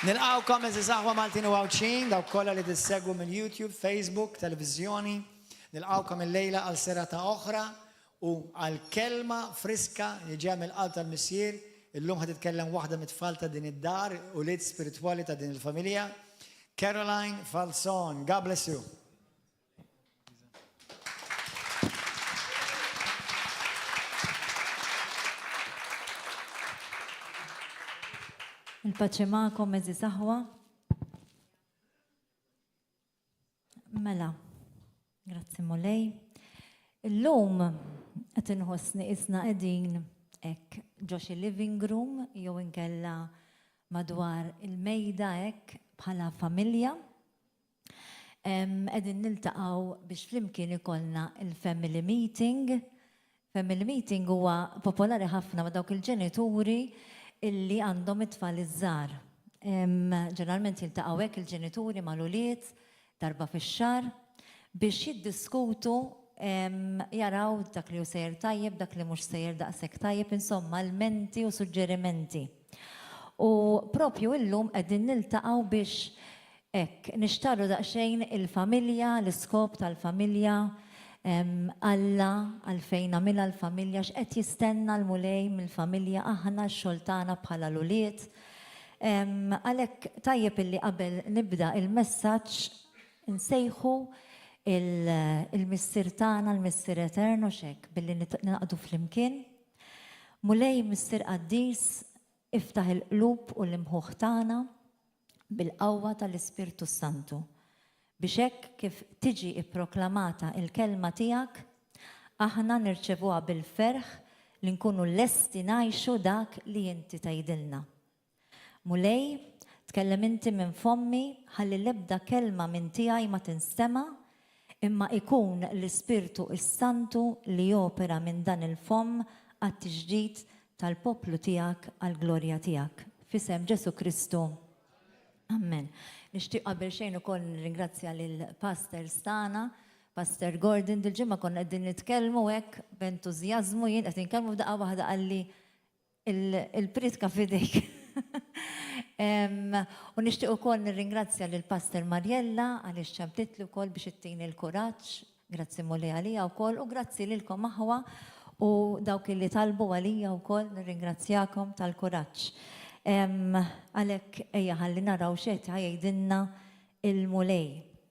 Nilqgħukom għeżież aħwa Maltin u Għawdxin, dawk kollha li tissegwu minn YouTube, Facebook, televiżjoni. Nilqgħukom illejla għal serata oħra u għal kelma friska li ġejja mill-qalb tal-Missier. Illum ħa titkellem waħda mit-tfal ta' din id-dar, ulied spiritwali ta' din il-familja, Caroline Falzon. God bless you. Il-paċi magħkom għeżież aħwa. Mela, grazzi Mulej. Illum qed inħossni isna qegħdin hekk ġo xi living room jew inkella madwar il-mejda hekk bħala familja. Qegħdin niltaqgħu biex flimkien ikollna il-family meeting. Family meeting huwa popolari ħafna ma' dawk il-ġenituri illi għandhom it-tfal iż-żgħar. Ġeneralment jiltaqgħu hekk il-ġenituri mal-ulied darba fix-xahar biex jiddiskutu jaraw dak li hu sejjer tajjeb, dak li mhux sejjer daqshekk tajjeb, insomma lmenti u suġġerimenti. U propju illum qegħdin niltaqgħu biex Hekk, nixtarru daqsxejn il-familja, l-iskop tal-familja, Alla għalfejn għamilha l-familja, x'qed jistenna l-Mulej mill-familja, aħna x-xogħol tagħna bħala l-ulied. Għalhekk tajjeb illi qabel nibda il-messaġġ insejħu il-Missier tagħna, l-Missier Etern, hux hekk, billi ningħaqdu flimkien. Mulej Missier Qaddis, iftaħ il-qlub u l-imħuħ tagħna bil-qawwa tal-Ispirtu s-Santu, biex hekk kif tiġi pproklamata l-Kelma tiegħek, aħna nirċevuha bil-ferħ li nkunu lesti ngħixu dak li inti tgħidilna. Mulej, tkellem inti minn fommi ħalli l-ebda kelma minn tiegħi ma tinstema' imma ikun l-Ispirtu s-Santu li jopera minn dan il-fomm għat-tiġdid tal-poplu tiegħek għall-glorja tiegħek. F'isem Ġesù Kristu. Amen. Nixtieq qabel xejn ukoll nirringrazzja lill-pastors tagħna, Pastor Gordon, dil-ġimgħa konna qegħdin nitkellmu hekk b'entużjażmu jien qed inkellmu f'daqqa waħda qalli Il-priedka f'idejk. U nixtieq ukoll nirringrazzja lil Pastor Mariella għaliex ċemplitli wkoll biex ittini l-kuraġġ. Grazzi Mulej għalija wkoll u grazzi lilkom aħwa u dawk li talbu għalija wkoll nirringrazzjakom tal-kuraġġ. Għalhekk ejja ħalli naraw x'qed jgħidilna il-Mulej.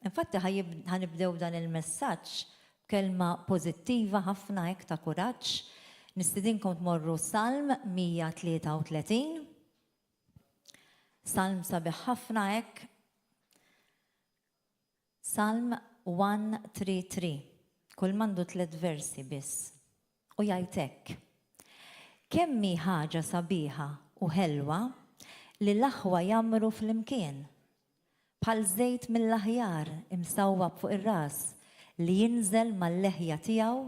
Infatti ħanibdew dan il-messaġġ Kelma pożittiva ħafna hekk ta' kuraġġ. Nistidinkom tmorru Salm 133. Salm sabiħ ħafna hekk. Salm 133. Kull m'għandu tliet versi biss. U jgħid hekk, Kemm hi ħaġa sabiħa u ħelwa li l-aħwa jgħammru flimkien! Bħal żejt mill-aħjar imsawwab fuq ir-ras, li jinżel mal-leħja tiegħu,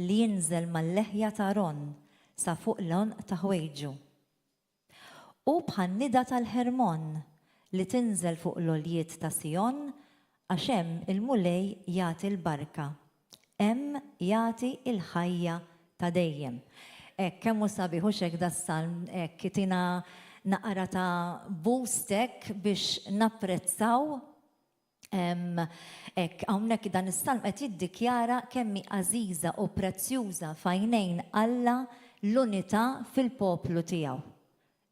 li jinżel mal-leħja t'Aron, sa fuq l-għonq ta' ħwejġu. Hu bħan-nida tal-Ħermon, li tinżel fuq l-għoljiet ta' Sijon, għax hemm il-Mulej jagħti l-barka, Hemm jagħti l-ħajja ta' dejjem. Hekk, kemm hu sabiħ, hux hekk das-salm hekk itina naqra ta' boost hekk biex napprezzaw hekk hawnhekk dan is-salm qed jiddikjara kemm hi għażiża u prezzjuża f'għajnejn Alla l-unità fil-poplu tiegħu.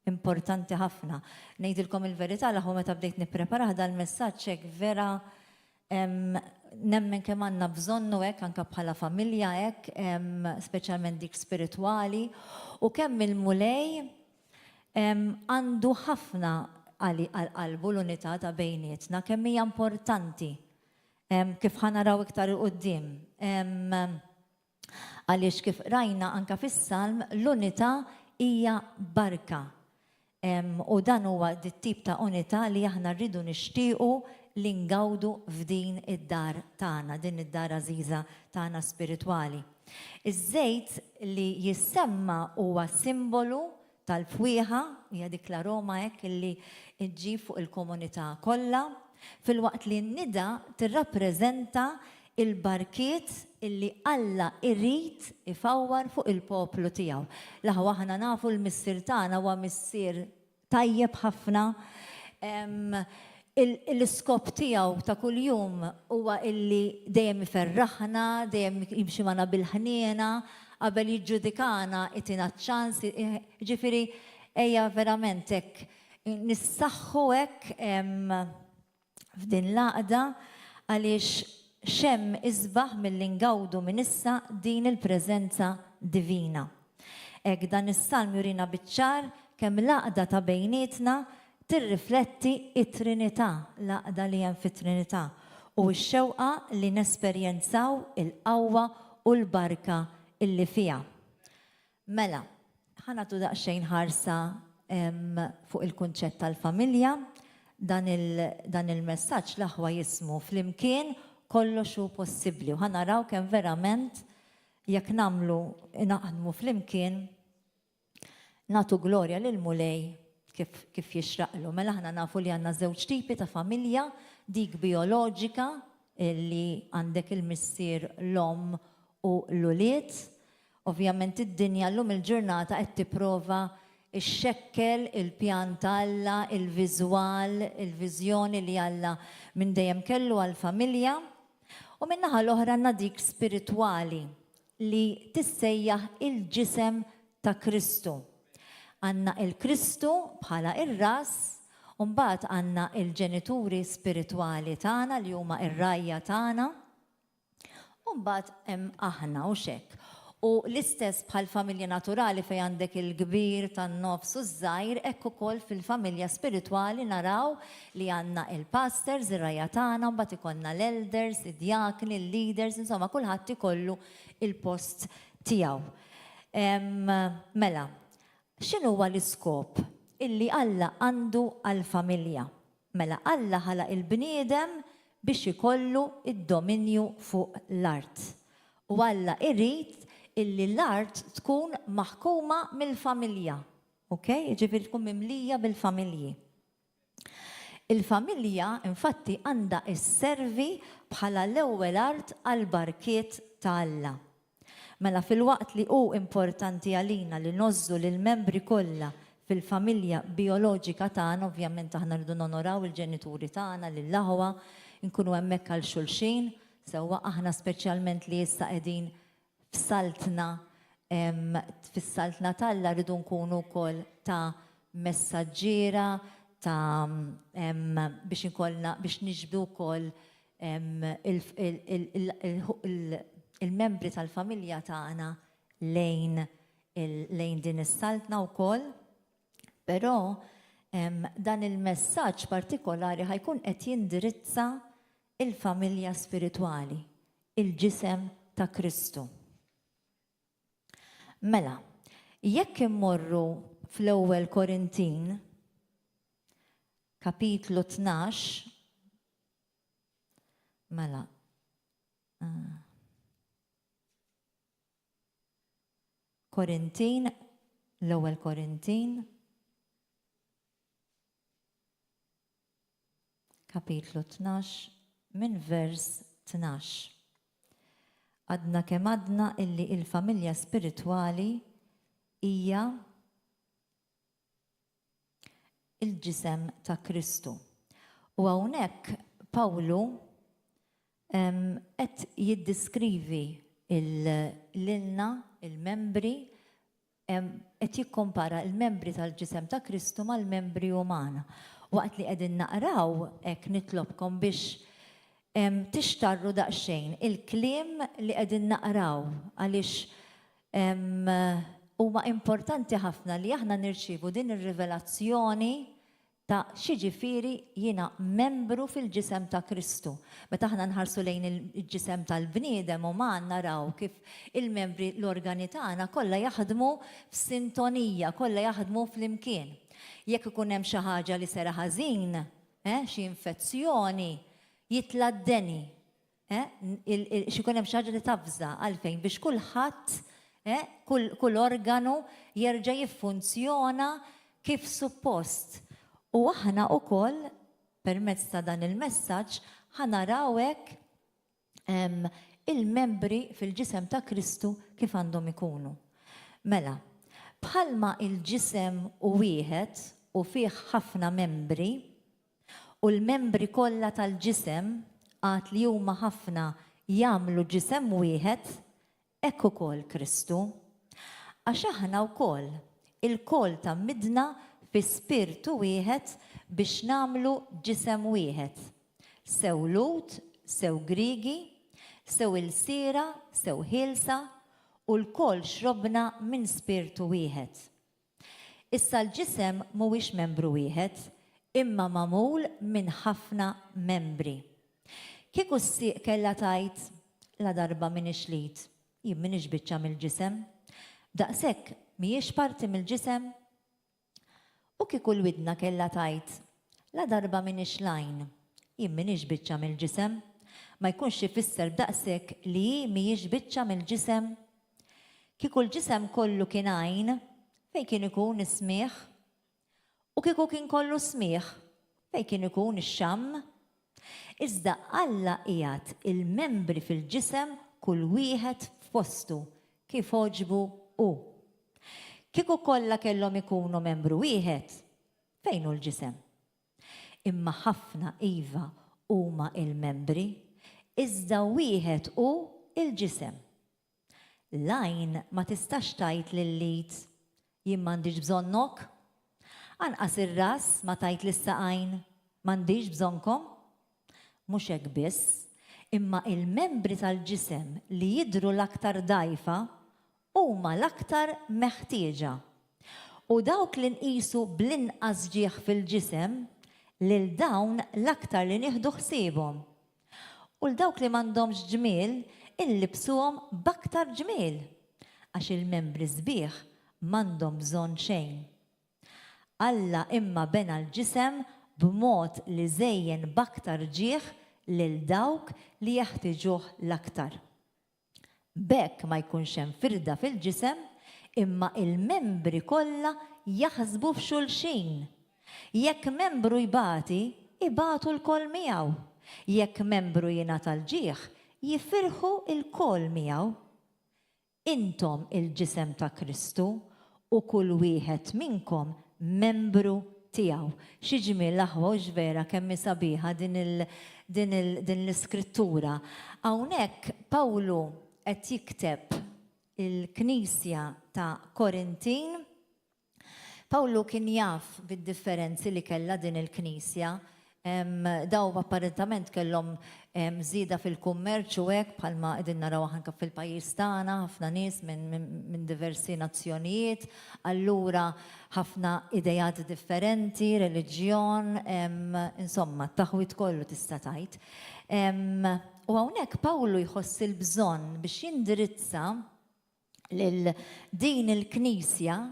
Importanti ħafna. Ngħidilkom il-verità l-aħwa meta bdejt nippreparah dal-messaġġ hekk vera nemmen kemm għandna bżonnu hekk anke bħala familja hekk, speċjalment dik spiritwali, u kemm il-Mulej għandu ħafna għal qalbu l-unità ta' bejnietna, kemm hija importanti kif ħa naraw iktar 'il quddiem. Għaliex kif qrajna anke fis-Salm, l-unità hija barka. U dan huwa dit-tip ta' unità li aħna rridu nixtiequ li ngawdu f'din id-dar tagħna, din id-dar għażiża tagħna spiritwali. Iż-żejt li jissemma huwa simbolu tal-fwieħa, hija dik l-aroma hekk illi ġġib fuq il-komunità kollha, filwaqt li n-nida tirrappreżenta l-barkiet illi Alla jrid ifawwar fuq il-poplu tiegħu. L-aħwa aħna nafu l-Missier tagħna huwa Missier tajjeb ħafna. L-iskop tiegħu ta' kuljum huwa illi dejjem iferraħna, dejjem jimxi magħna bil-ħniena, qabel jiġġudikana itina ċ-ċans, jiġifieri ejja verament hekk nissaħħu hekk f'din l-għaqda għaliex x'hemm isbaħ milli ngawdu minn issa din il-preżenza divina. Hekk dan is-salm jurina biċ-ċar kemm l-għaqda ta' bejnietna tirrifletti t-Trinità, l-għaqda li hemm fit-Trinità, u x-xewqa li nesperjenzaw il-qawwa u l-barka illi fiha. Mela, ħa nagħtu daqsxejn ħarsa fuq il-kunċett tal-familja. Dan il, il-messaġġ l-aħwa jismu "Flimkien kollox hu possibbli" u ħa naraw kemm verament jekk nagħmlu naħdmu flimkien nagħtu glorja lil Mulej kif jixraqlu. Mela aħna nafu li għandna żewġ tipi ta' familja, dik bioloġika li għandek il-missier, l-omm u l-ulied. Ovvjament id-dinja llum il-ġurnata qed tipprova xxekkel il-pjan ta' Alla, il-viżwal, il-viżjoni li Alla minn dejjem kellu għall-familja. U min-naħa l-oħra għandna dik spiritwali li tissejjaħ il-ġisem ta' Kristu. Għandna il-Kristu bħala ir-ras, u mbagħad għandna il-ġenituri spiritwali tagħna li huma ir-rgħajja tagħna. U mbagħad hemm aħna u xek. U l-istess bħal familja naturali fejn għandek il-kbir, tan-nofs u ż-żgħir, hekk ukoll fil-familja spiritwali naraw li għandna il-pastors, ir-rgħajja tagħna, mbagħad ikollna l-elders, id-djakni, il-leaders, insomma kulħadd ikollu il-post tiegħu. Mela, x'inhuwa l-iskop illi Alla għandu għall-familja? Mela Alla ħalaq il-bniedem biex ikollu d-dominju fuq l-art. U Alla irid illi l-art tkun maħkuma mill-familja. Ok? Jiġifieri tkun mimlija bil-familji. Il-familja, infatti, għandha sservi bħala l-ewwel art għall-barkiet ta' Alla. Mela filwaqt li hu importanti għalina li ngħożżu lill-membri kollha fil-familja bijoloġika tagħna, ovvjament aħna rridu nonoraw il-ġenituri tagħna, lill-aħwa, inkunu hemmhekk għal xulxin, sewwa aħna speċjalment li issa qegħdin f'saltna fis-saltna t'Alla rridu nkunu wkoll ta' messaġġiera ta' biex inkollna biex niġbdu wkoll il-membri tal-familja tagħna lejn lejn din is-saltna wkoll. Però dan il-messaġġ partikolari ħa jkun qed jindirizza il-familja spiritwali, il-ġisem ta' Kristu. Mela, jekk immorru fl-ewwel Korintin, kapitlu 12, mela, Korintin, l-ewwel Korintin, kapitlu 12, minn vers 12. Għadna kemm għadna illi il-familja spiritwali hija il-ġisem ta' Kristu. U hawnhekk Pawlu qed jiddiskrivi lilna il-membri, qed jikkompara l-membri tal-ġisem ta' Kristu mal-membri umana. Waqt li qegħdin naqraw hekk nitlobkom biex tixtarru daqsxejn il-kliem li qegħdin naqraw għaliex huma importanti ħafna li aħna nirċievu din ir-rivelazzjoni ta' x'jiġifieri jiena membru fil-ġisem ta' Kristu. Meta aħna nħarsu lejn il-ġisem tal-bniedem uman naraw kif il-membri, l-organi tagħna kollha jaħdmu f'sintonija, kollha jaħdmu flimkien. Jekk ikun hemm xi ħaġa li sera ħażin, xi infezzjoni, jitla' d-deni. Xi jkun hemm xi ħaġa li tavża għalfejn biex kulħadd, kull organu jerġa' jiffunzjona kif suppost. U aħna wkoll permezz ta' dan il-messaġġ ħa naraw hekk il-membri fil-ġisem ta' Kristu kif għandhom ikunu. Mela, bħalma il-ġisem hu wieħed u fih ħafna membri, U l-membri kollha tal-ġisem, għad li huma ħafna, jagħmlu ġisem wieħed, hekk ukoll Kristu. Għax aħna wkoll, ilkoll tgħammidna fi spirtu wieħed biex nagħmlu ġisem wieħed, sew Lhud, sew Griegi, sew ilsiera, sew ħielsa, u lkoll xrobna minn spirtu wieħed. Issa l-ġisem mhuwiex membru wieħed, imma magħmul minn ħafna membri. Kieku s-sieq kellha tgħid, Ladarba m'iniex l-id, jien m'iniex biċċa mill-ġisem, b'daqshekk mhijiex parti mill-ġisem? U kieku l-widna kellha tgħid, Ladarba m'iniex l-għajn, jien m'iniex biċċa mill-ġisem, ma jkunx ifisser b'daqshekk li hi mhijiex biċċa mill-ġisem? Kieku l-ġisem kollu kien għajn, fejn kien ikun is-smigħ? U kieku kien kollu smigħ, fejn kien ikun ix-xamm? Iżda Alla qiegħed il-membri fil-ġisem kull wieħed f'postu, kif għoġbu hu. Kieku kollha kellhom ikunu membru wieħed, fejn hu l-ġisem? Imma ħafna, iva, huma l-membri, iżda wieħed hu l-ġisem. L-għajn ma tistax tgħid lill-id, Jien m'għandix bżonnok. Anqas ir-ras ma tgħid lis-saqajn, M'għandix bżonnkom. Mhux hekk biss, imma il-membri tal-ġisem li jidhru l-aktar dgħajfa huma l-aktar meħtieġa. U dawk li nqisu bl-inqas ġieħ fil-ġisem, lil dawn l-aktar li nieħdu ħsiebhom. U 'l dawk li m'għandhomx ġmiel inlibbsuhom b'aktar ġmiel, għax il-membri sbieħ m'għandhom bżonn xejn. Alla imma bena l-ġisem b'mod li żejjen b'aktar ġieħ lil dawk li jeħtiġuh l-aktar. B'hekk ma jkunx hemm firda fil-ġisem, imma il-membri kollha jaħsbu f'xulxin. Jekk membru jbati, ibatu lkoll miegħu. Jekk membru jingħata l-ġieħ, jifirħu lkoll miegħu. Intom il-ġisem ta' Kristu, u kull wieħed minnkom membru tiegħu. Xi ġmiel l-aħwa hux vera kemm hi sabiħa din il din il din l-iskrittura. Hawnhekk Pawlu qed jikteb il-knisja ta' Korintin. Pawlu kien jaf bid-differenzi li kellha din il-knisja. Daw apparentament kellhom żieda fil-kummerċ u hekk bħalma qegħdin naraw anke fil-pajjiż tagħna, ħafna nies minn diversi nazzjonijiet, allura ħafna ideat differenti, reliġjon, insomma, t-taħwid kollu tista' tgħid. U hawnhekk Pawlu jħoss il-bżonn biex jindirizza lil din il-knisja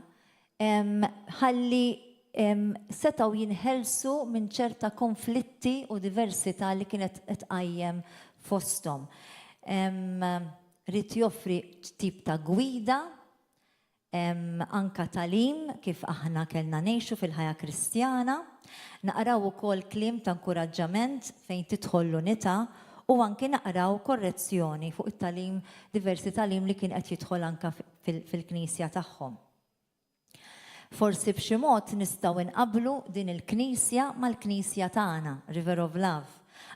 ħalli setgħu jinħelsu minn ċerta konflitti u diversità li kienet qed tqajjem fosthom. Ried joffri tip ta' gwida, anka tagħlim kif aħna kellna ngħixu fil-ħajja Kristjana. Naqraw ukoll kliem ta' inkuraġġament fejn tidħol l-unità u anki naqraw korrezzjoni fuq it-tagħlim diversi tagħlim li kien qed jidħol anke fil-knisja tagħhom. Forsi b'xi mod nistgħu nqabblu din il-knisja mal-knisja tagħna, River of Love.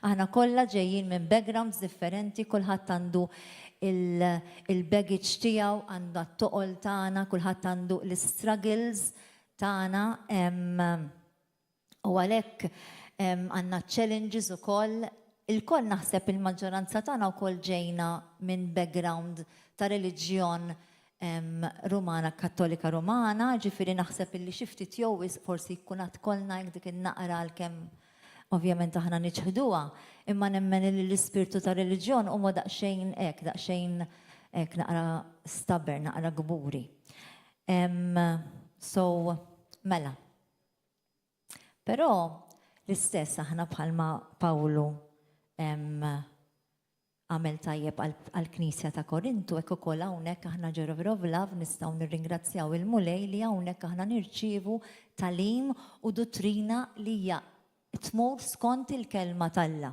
Aħna kollha ġejjin minn backgrounds differenti, kulħadd għandu il-baggage tiegħu, għandna t-toqol tagħna, kulħadd għandu l-istruggles tagħna. U għalhekk għandna challenges ukoll. Ilkoll naħseb il-maġġoranza tagħna wkoll ġejna minn background ta' reliġjon Rumana, Kattolika Rumana, ġifieri naħseb illi xi ftit jew wisq forsi jkun għad kollna hekk dik in-naqra għalkemm ovvjament aħna niċħduha, imma nemmen illi l-ispirtu ta' reliġjon huwa daqsxejn hekk, daqsxejn hekk naqra stubborn, naqra kburi. So, mela. Però l-istess aħna bħalma Pawlu għamel tajjeb għall-Knisja ta' Korintu, hekk ukoll hawnhekk aħna ġo River of Love nistgħu nirringrazzjaw il-Mulej li hawnhekk aħna nirċievu tagħlim u duttrina li hija tmur skont il-kelma t'Alla.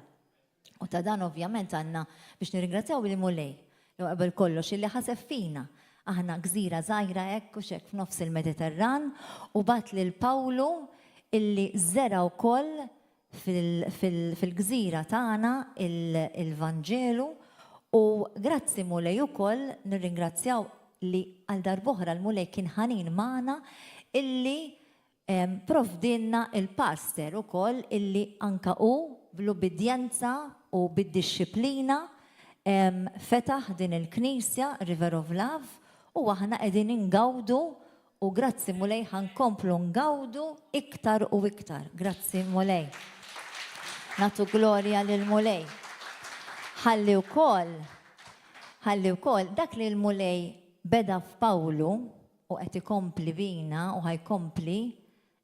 U ta' dan ovvjament għandna biex nirringrazzjaw il-Mulej l qabel kollox illi ħaseb fina. Aħna gżira żgħira hekk u x'hekk f'nofs il-Mediterran u bagħat lil Pawlu illi żera' wkoll fil-gżira tagħna il-Vanġelu u grazzi Mulej ukoll nirringrazzjaw li għal darb'oħra l-Mulej kien ħanin magħna illi provdielna il-pastor ukoll illi anka hu bl-ubbidjenza u bid-dixxiplina fetaħ din il-knisja River of Love u aħna qegħdin ingawdu u grazzi Mulej ħa nkomplu ngawdu iktar u iktar. Grazzi Mulej. Nagħtu glorja lill-Mulej. Ħalli wkoll ħalli wkoll dak li l-Mulej beda f'Pawlu u qed ikompli bina u ħa jkompli,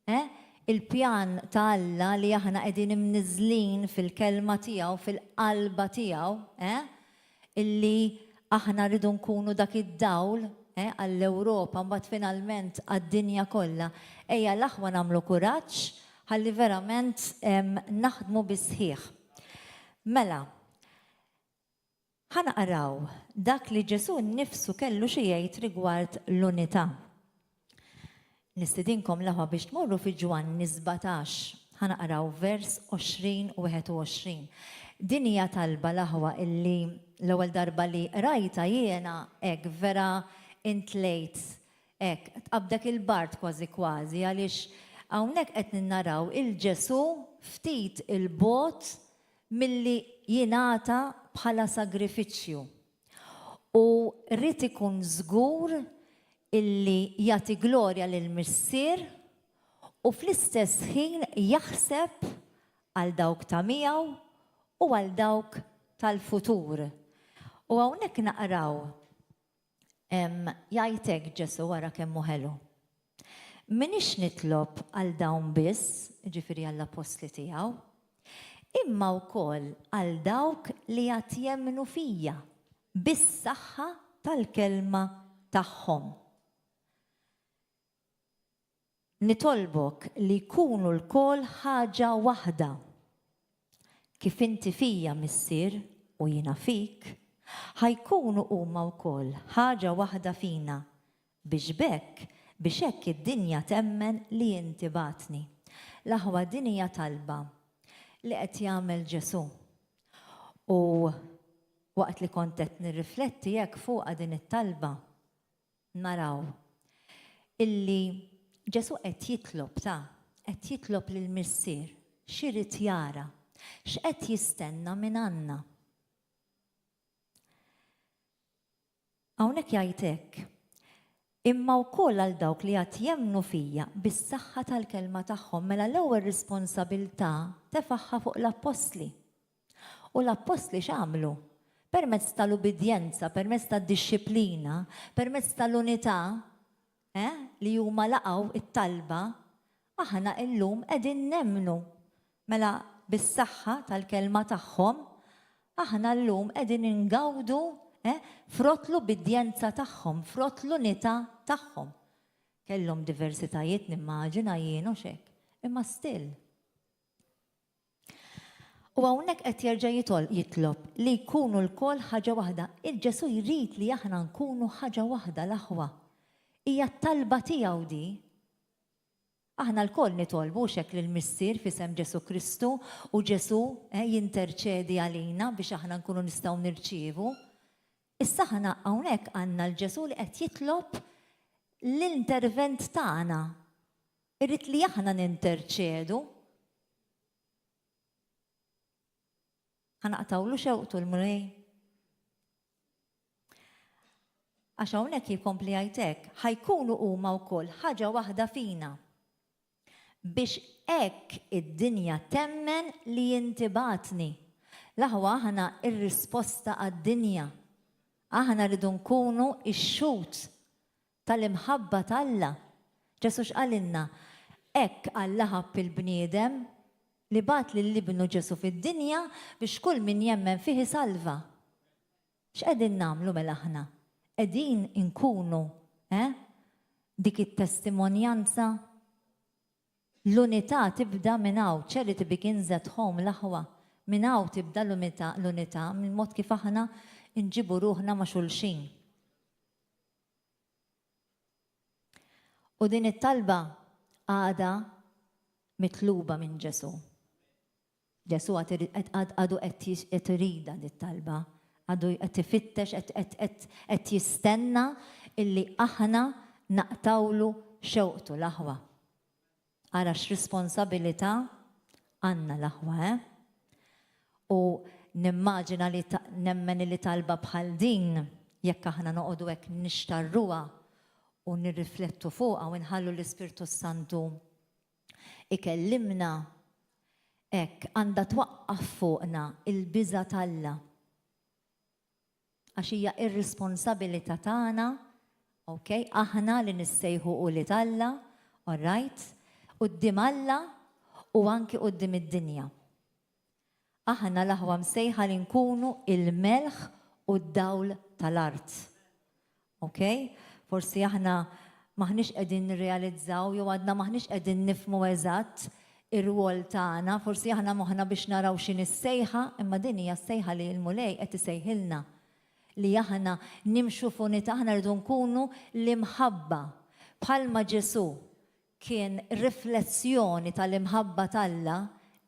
eh, il-pjan ta' Alla li aħna qegħdin imniżżlin fil-kelma tiegħu, fil-qalba tiegħu, eh, illi aħna rridu nkunu dak id-dawl, eh, għall-Ewropa, mbagħad finalment għad-dinja kollha. Ejja l-aħwa nagħmlu kuraġġ ħalli verament naħdmu bis-sħiħ. Mela, Ħa naqraw dak li Ġesù nnifsu kellu xi jgħid rigward l-unità. Nistidinkom l-aħwa biex tmorru fi Ġwanni 17. Ħa naqraw vers 20 u 21. Din hija talba l-aħwa illi l-ewwel darba li qrajtha jiena hekk vera intlejt hekk, tqabdek il-bard kważi kważi għaliex hawnhekk qed naraw 'il Ġesù ftit 'il bogħod milli jingħata bħala sagrifiċċju u ried ikun żgur illi jagħti glorja lill-Missier u fl-istess ħin jaħseb għal dawk ta' miegħu u għal dawk tal-futur. U hawnhekk naqraw Jgħid hekk Ġesù ara kemm hu ħelu. M'iniex nitlob għal dawn biss, jiġifieri għall-appostli tiegħu, imma wkoll għal dawk li għad jemmnu fija bis-saħħa tal-kelma tagħhom. Nitolbok li jkunu lkoll ħaġa waħda. Kif inti fija, Missier, u jiena fik, ħa jkunu huma wkoll ħaġa waħda fina, biex b'hekk, biex hekk id-dinja temmen li inti bgħattni. L-aħwa din hija talba li qed jagħmel Ġesù. U waqt li kont qed nirrifletti hekk fuqha din it-talba, naraw illi Ġesù qed jitlob ta, qed jitlob lill-Missier x'irid jara, x'qed jistenna minn għandna. Hawnhekk jgħid hekk, Imma wkoll għal dawk li għad jemmnu fija bis-saħħa tal-kelma tagħhom, mela l-ewwel responsabilità tefagħha fuq l-appostli. U l-appostli x'għamlu? Permezz tal-ubbidjenza, permezz tad-dixxiplina, permezz tal-unità, eh, li huma laqgħu t-talba, aħna illum qegħdin nemmnu. Mela bis-saħħa tal-kelma tagħhom, aħna llum qegħdin ingawdu, eh, frott l-ubbidjenza tagħhom, frott l-unità tagħhom. Kellhom diversitajiet nimmaġina jien hux hekk, imma still. U hawnhekk qed jerġa' jitlob li jkunu lkoll ħaġa waħda. Il-Ġesù jrid li aħna nkunu ħaġa waħda l-aħwa. Hija t-talba tiegħu di. Aħna lkoll nitolbu hux hekk lill-Missier f'isem Ġesù Kristu u Ġesù eh, jinterċedi għalina biex aħna nkunu nistgħu nirċievu. Issa aħna hawnhekk għandna l-Ġesù li qed jitlob l-intervent tagħna. Irid li aħna ninterċedu. Ħa naqtgħulu xewqtu l-Mulej? Għax hawnhekk jkompli jgħid hekk, ħa jkunu huma wkoll ħaġa waħda fina. Biex hekk id-dinja temmen li inti bagħtni. L-aħwa aħna r-risposta għad-dinja. Aħna rridu nkunu x-xhud tal-imħabba t'Alla. Ġesù x'qalilna? Hekk Alla ħabb il-bniedem, li bagħat lil Ibnu Ġesù fid-dinja biex kull min jemmen fih isalva. X'qegħdin nagħmlu mela aħna? Qegħdin inkunu, eh, dik it-testimonjanza? L-unità tibda minn hawn, charity begins at home l-aħwa. Minn hawn tibda l-unità, l-unità, mill-mod kif aħna nġibu ruħna ma' xulxin. U din it-talba għadha mitluba minn Ġesù. Ġesù għadu qed iridha dit-talba, għadu qed ifittex, qed jistenna illi aħna naqtgħulu xewqtu l-aħwa. Ara x'responsabilità għandna l-aħwa, eh? U nimmaġina li nemmen li talba bħal din, jekk aħna noqogħdu hekk nixtarruha u nirriflettu fuqha u nħallu l-Ispirtu Santu ikellimna, hekk għandha twaqqaf fuqna l-biża' t'Alla. Għax hija r-responsabilità tagħna, ok, aħna li nissejħu ulied Alla, all right, quddiem Alla u anki quddiem id-dinja. Aħna l-aħwa msejħa li nkunu il-melħ u d-dawl tal-art. Ok? Forsi aħna m'aħniex qegħdin nirrealizzaw jew għadna m'aħniex qegħdin nifhmu eżatt ir-rwol tagħna, forsi aħna moħħna biex naraw x'inhi s-sejħa, imma din hija s-sejħa li l-Mulej qed isejħilna li aħna nimxu f'unità, aħna rridu nkunu l-imħabba. Bħalma Ġesù kien riflessjoni tal-imħabba t'Alla,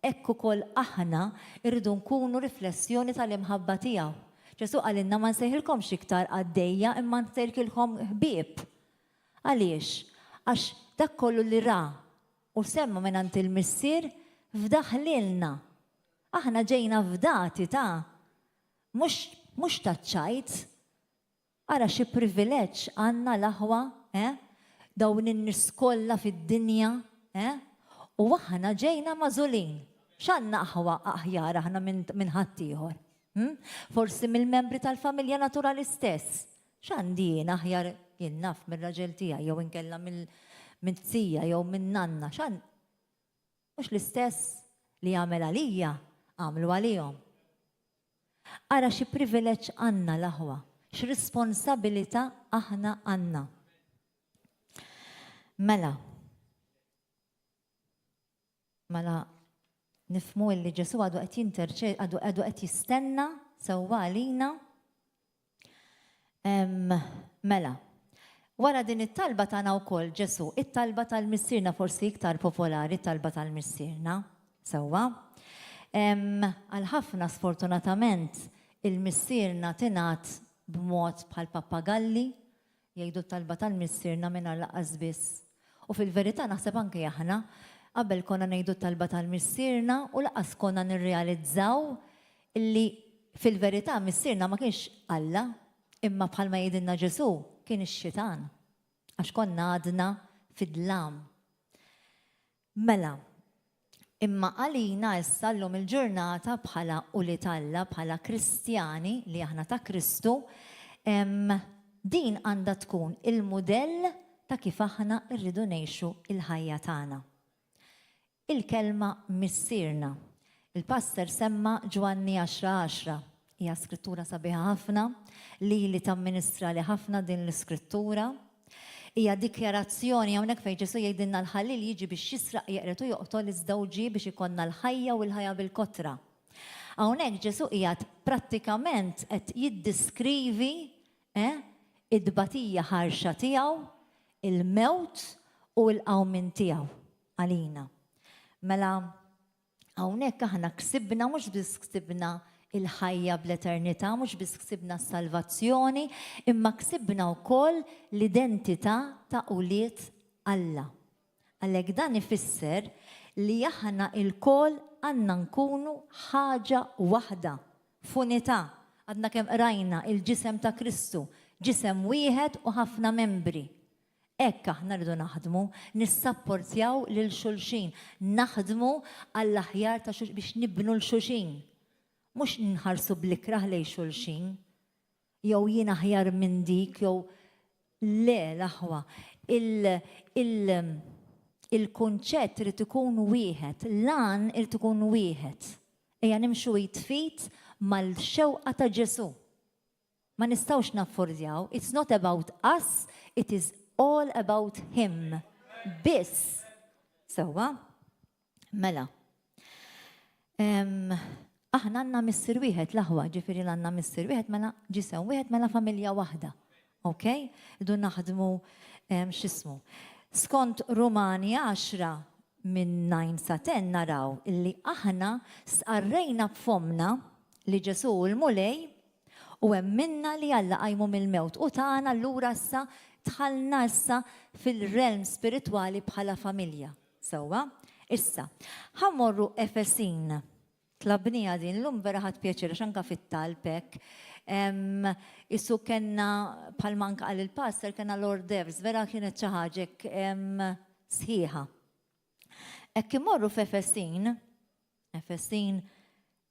hekk ukoll aħna rridu nkunu riflessjoni tal-imħabba tiegħu. Ġesù qalilna ma nsejħilkomx iktar qaddejja imma nsejħilkom ħbieb. Għaliex? Għax dak kollu li ra u sema' mingħand il-Missier fdah lilna. Aħna ġejna fdati ta' mhux mhux taċ-ċajt. Ara xi privileġġ għandna l-aħwa, eh? Dawn in-nies kollha fid-dinja, eh? U aħna ġejna magħżulin. X'għandna aħwa aħjar aħna minn ħaddieħor? Hm? Forsi mill-membri tal-familja naturali stess. X'għandi jien aħjar jien naf mir-raġel tiegħi jew inkella mill-zija jew min-nanna. X'għand Mhux l-istess li għamel għalija, għamlu għalihom. Ara xi privileġġ għandna l-aħwa, x'responsabilità aħna għandna. Mela, mela nifhmu li Ġesù għadu qed jinterċe, għadu għadu qed jistenna sewwa għalina. Mela, wara din it-talba tagħna wkoll Ġesù, it-talba tal-Missierna forsi iktar popolari, it-talba tal-Missierna, sewwa. Għal ħafna sfortunatament il-Missierna tingħad b'mod bħal pappagalli, jgħidu t-talba tal-Missierna mingħajr lanqas biss. U fil-verità naħseb anke aħna qabel konna ngħidu t-talba tal-Missierna u lanqas konna nirrealizzaw li fil-verità Missierna ma kienx Alla, imma bħalma jgħidilna Ġesù kien ix-xitan. Għax konna għadna fid-dlam. Mela, imma għalina issa llum il-ġurnata bħala ulied Alla, bħala Kristjani li aħna ta' Kristu, din għandha tkun il-mudell ta' kif aħna rridu ngħixu l-ħajja tagħna. Il-kelma Missierna. Il-pastor semma Ġwanni 10:10. Hija skrittura sabiħa ħafna, lili tamministrali ħafna din l-iskrittura. Hija dikjarazzjoni hawnhekk fejn Ġesù jgħidilna l-ħalliel jiġi biex jisraq, jeqred u joqtol iżda hu ġie biex ikollna l-ħajja u l-ħajja bil-kotra. Hawnhekk Ġesù qiegħed prattikament qed jiddiskrivi eh, it-tbatija ħarxa tiegħu, il-mewt u l-qawmien tiegħu għalina. Mela Hawnhekk aħna ksibna mhux biss ksibna il-ħajja bl-eternità, mhux biss ksibna s-salvazzjoni, imma ksibna wkoll l-identità ta' ulied Alla. Għalhekk dan ifisser li aħna lkoll għandna nkunu ħaġa waħda, f'unità. Għadna kemm qrajna il-ġisem ta' Kristu, ġisem wieħed u ħafna membri. Hekk aħna rridu naħdmu, nissapportjaw lil xulxin, naħdmu għall-aħjar ta' xulxin biex nibnu 'l xulxin. Mhux nħarsu bl-ikrah lejn xulxin, jew jien aħjar minn dik jew le l-aħwa. Il-kunċett irid ikun wieħed, l-għan irid ikun wieħed. Ejja nimxu id f'id mal-xewqa ta' Ġesù. Ma nistgħux naffordjaw, it's not about us, it is all about him. Biss. Sewwa? Mela. Aħna għandna missier wieħed l-aħwa, ġifieri għandna missier wieħed mela ġisem wieħed mela familja waħda. Ok? Idu naħdmu x'ismu. Skont Rumani 10. minn 9 sa 10 naraw illi aħna stqarrejna b'fommna li Ġesù hu l-Mulej u emminna li Alla qajmu mill-mewt u tana allura issa dħalna issa fil-realm spiritwali bħala familja. Sewwa? Issa, ħa mmorru Efesin. Tlabniha din llum vera ħadt pjaċir għax anka fit-talb hekk. Isu kellna bħalma anka qal il-pastor kellna l-hors d'oeuvres, vera kienet xi ħaġa hekk sħiħa. Hekk imorru f'Efesin, Efesin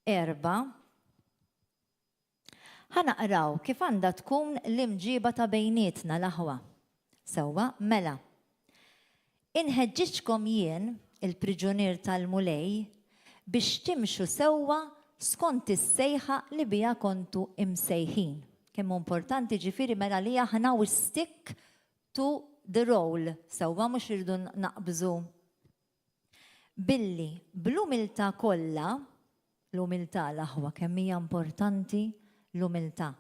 4, Ħa naqraw kif għandha tkun l-imġiba ta' bejnietna l-aħwa. Sewwa, mela. Inħeġġiġkom jien, il-priġunier tal-Mulej, biex timxu sewwa skont is-sejħa li biha kontu imsejħin. Kemm hu importanti ġifieri mela li aħna we stick to the role, sewwa mhux irridu naqbżu Billi bl-umiltà kollha, l-umiltà l-aħwa kemm hija importanti l-umiltà.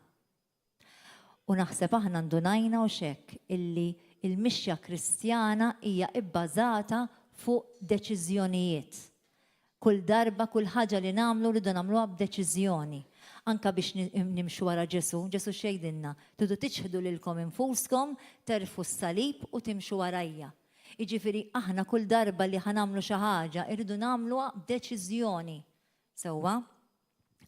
U naħseb aħna ndunajna u x'hekk illi l-mixja Kristjana hija ibbażata fuq deċiżjonijiet. Kull darba, kull ħaġa li nagħmlu rridu nagħmluha b'deċiżjoni. Anke biex nimxu wara Ġesù, Ġesù x'jgħidilna? Tridu tiċħdu lilkom infuskom, terfgħu s-salib u timxu warajja. Jiġifieri aħna kull darba li ħa nagħmlu xi ħaġa irridu nagħmluha b'deċiżjoni. Sewwa?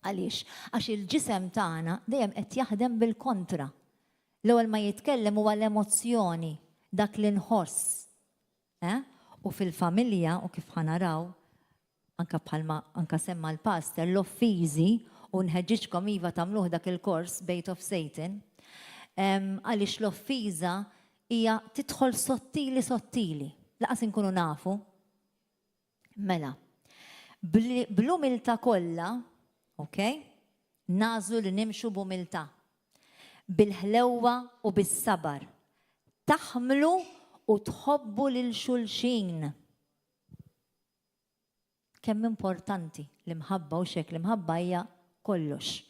Għaliex? Għax il-ġisem tagħna dejjem qed jaħdem bil-kontra. L-ewwel ma jitkellem huwa l-emozzjoni, dak li nħoss. Eh? U fil-familja, u kif ħa naraw, anka bħalma anka semma l-pastor, l-offiżi, u nħeġġiġkom iva tagħmluh dak il-kors Bait of Satan, għaliex l-offiża hija tidħol sottili sottili, laqas inkunu nafu. Mela, bl-umiltà kollha, ok, nagħżlu li nimxu b'umiltà, bil-ħlewwa u bis-sabar, taħmlu u tħobbu lil xulxin. Kemm importanti l-imħabba u x'hekk l-imħabba hija kollox.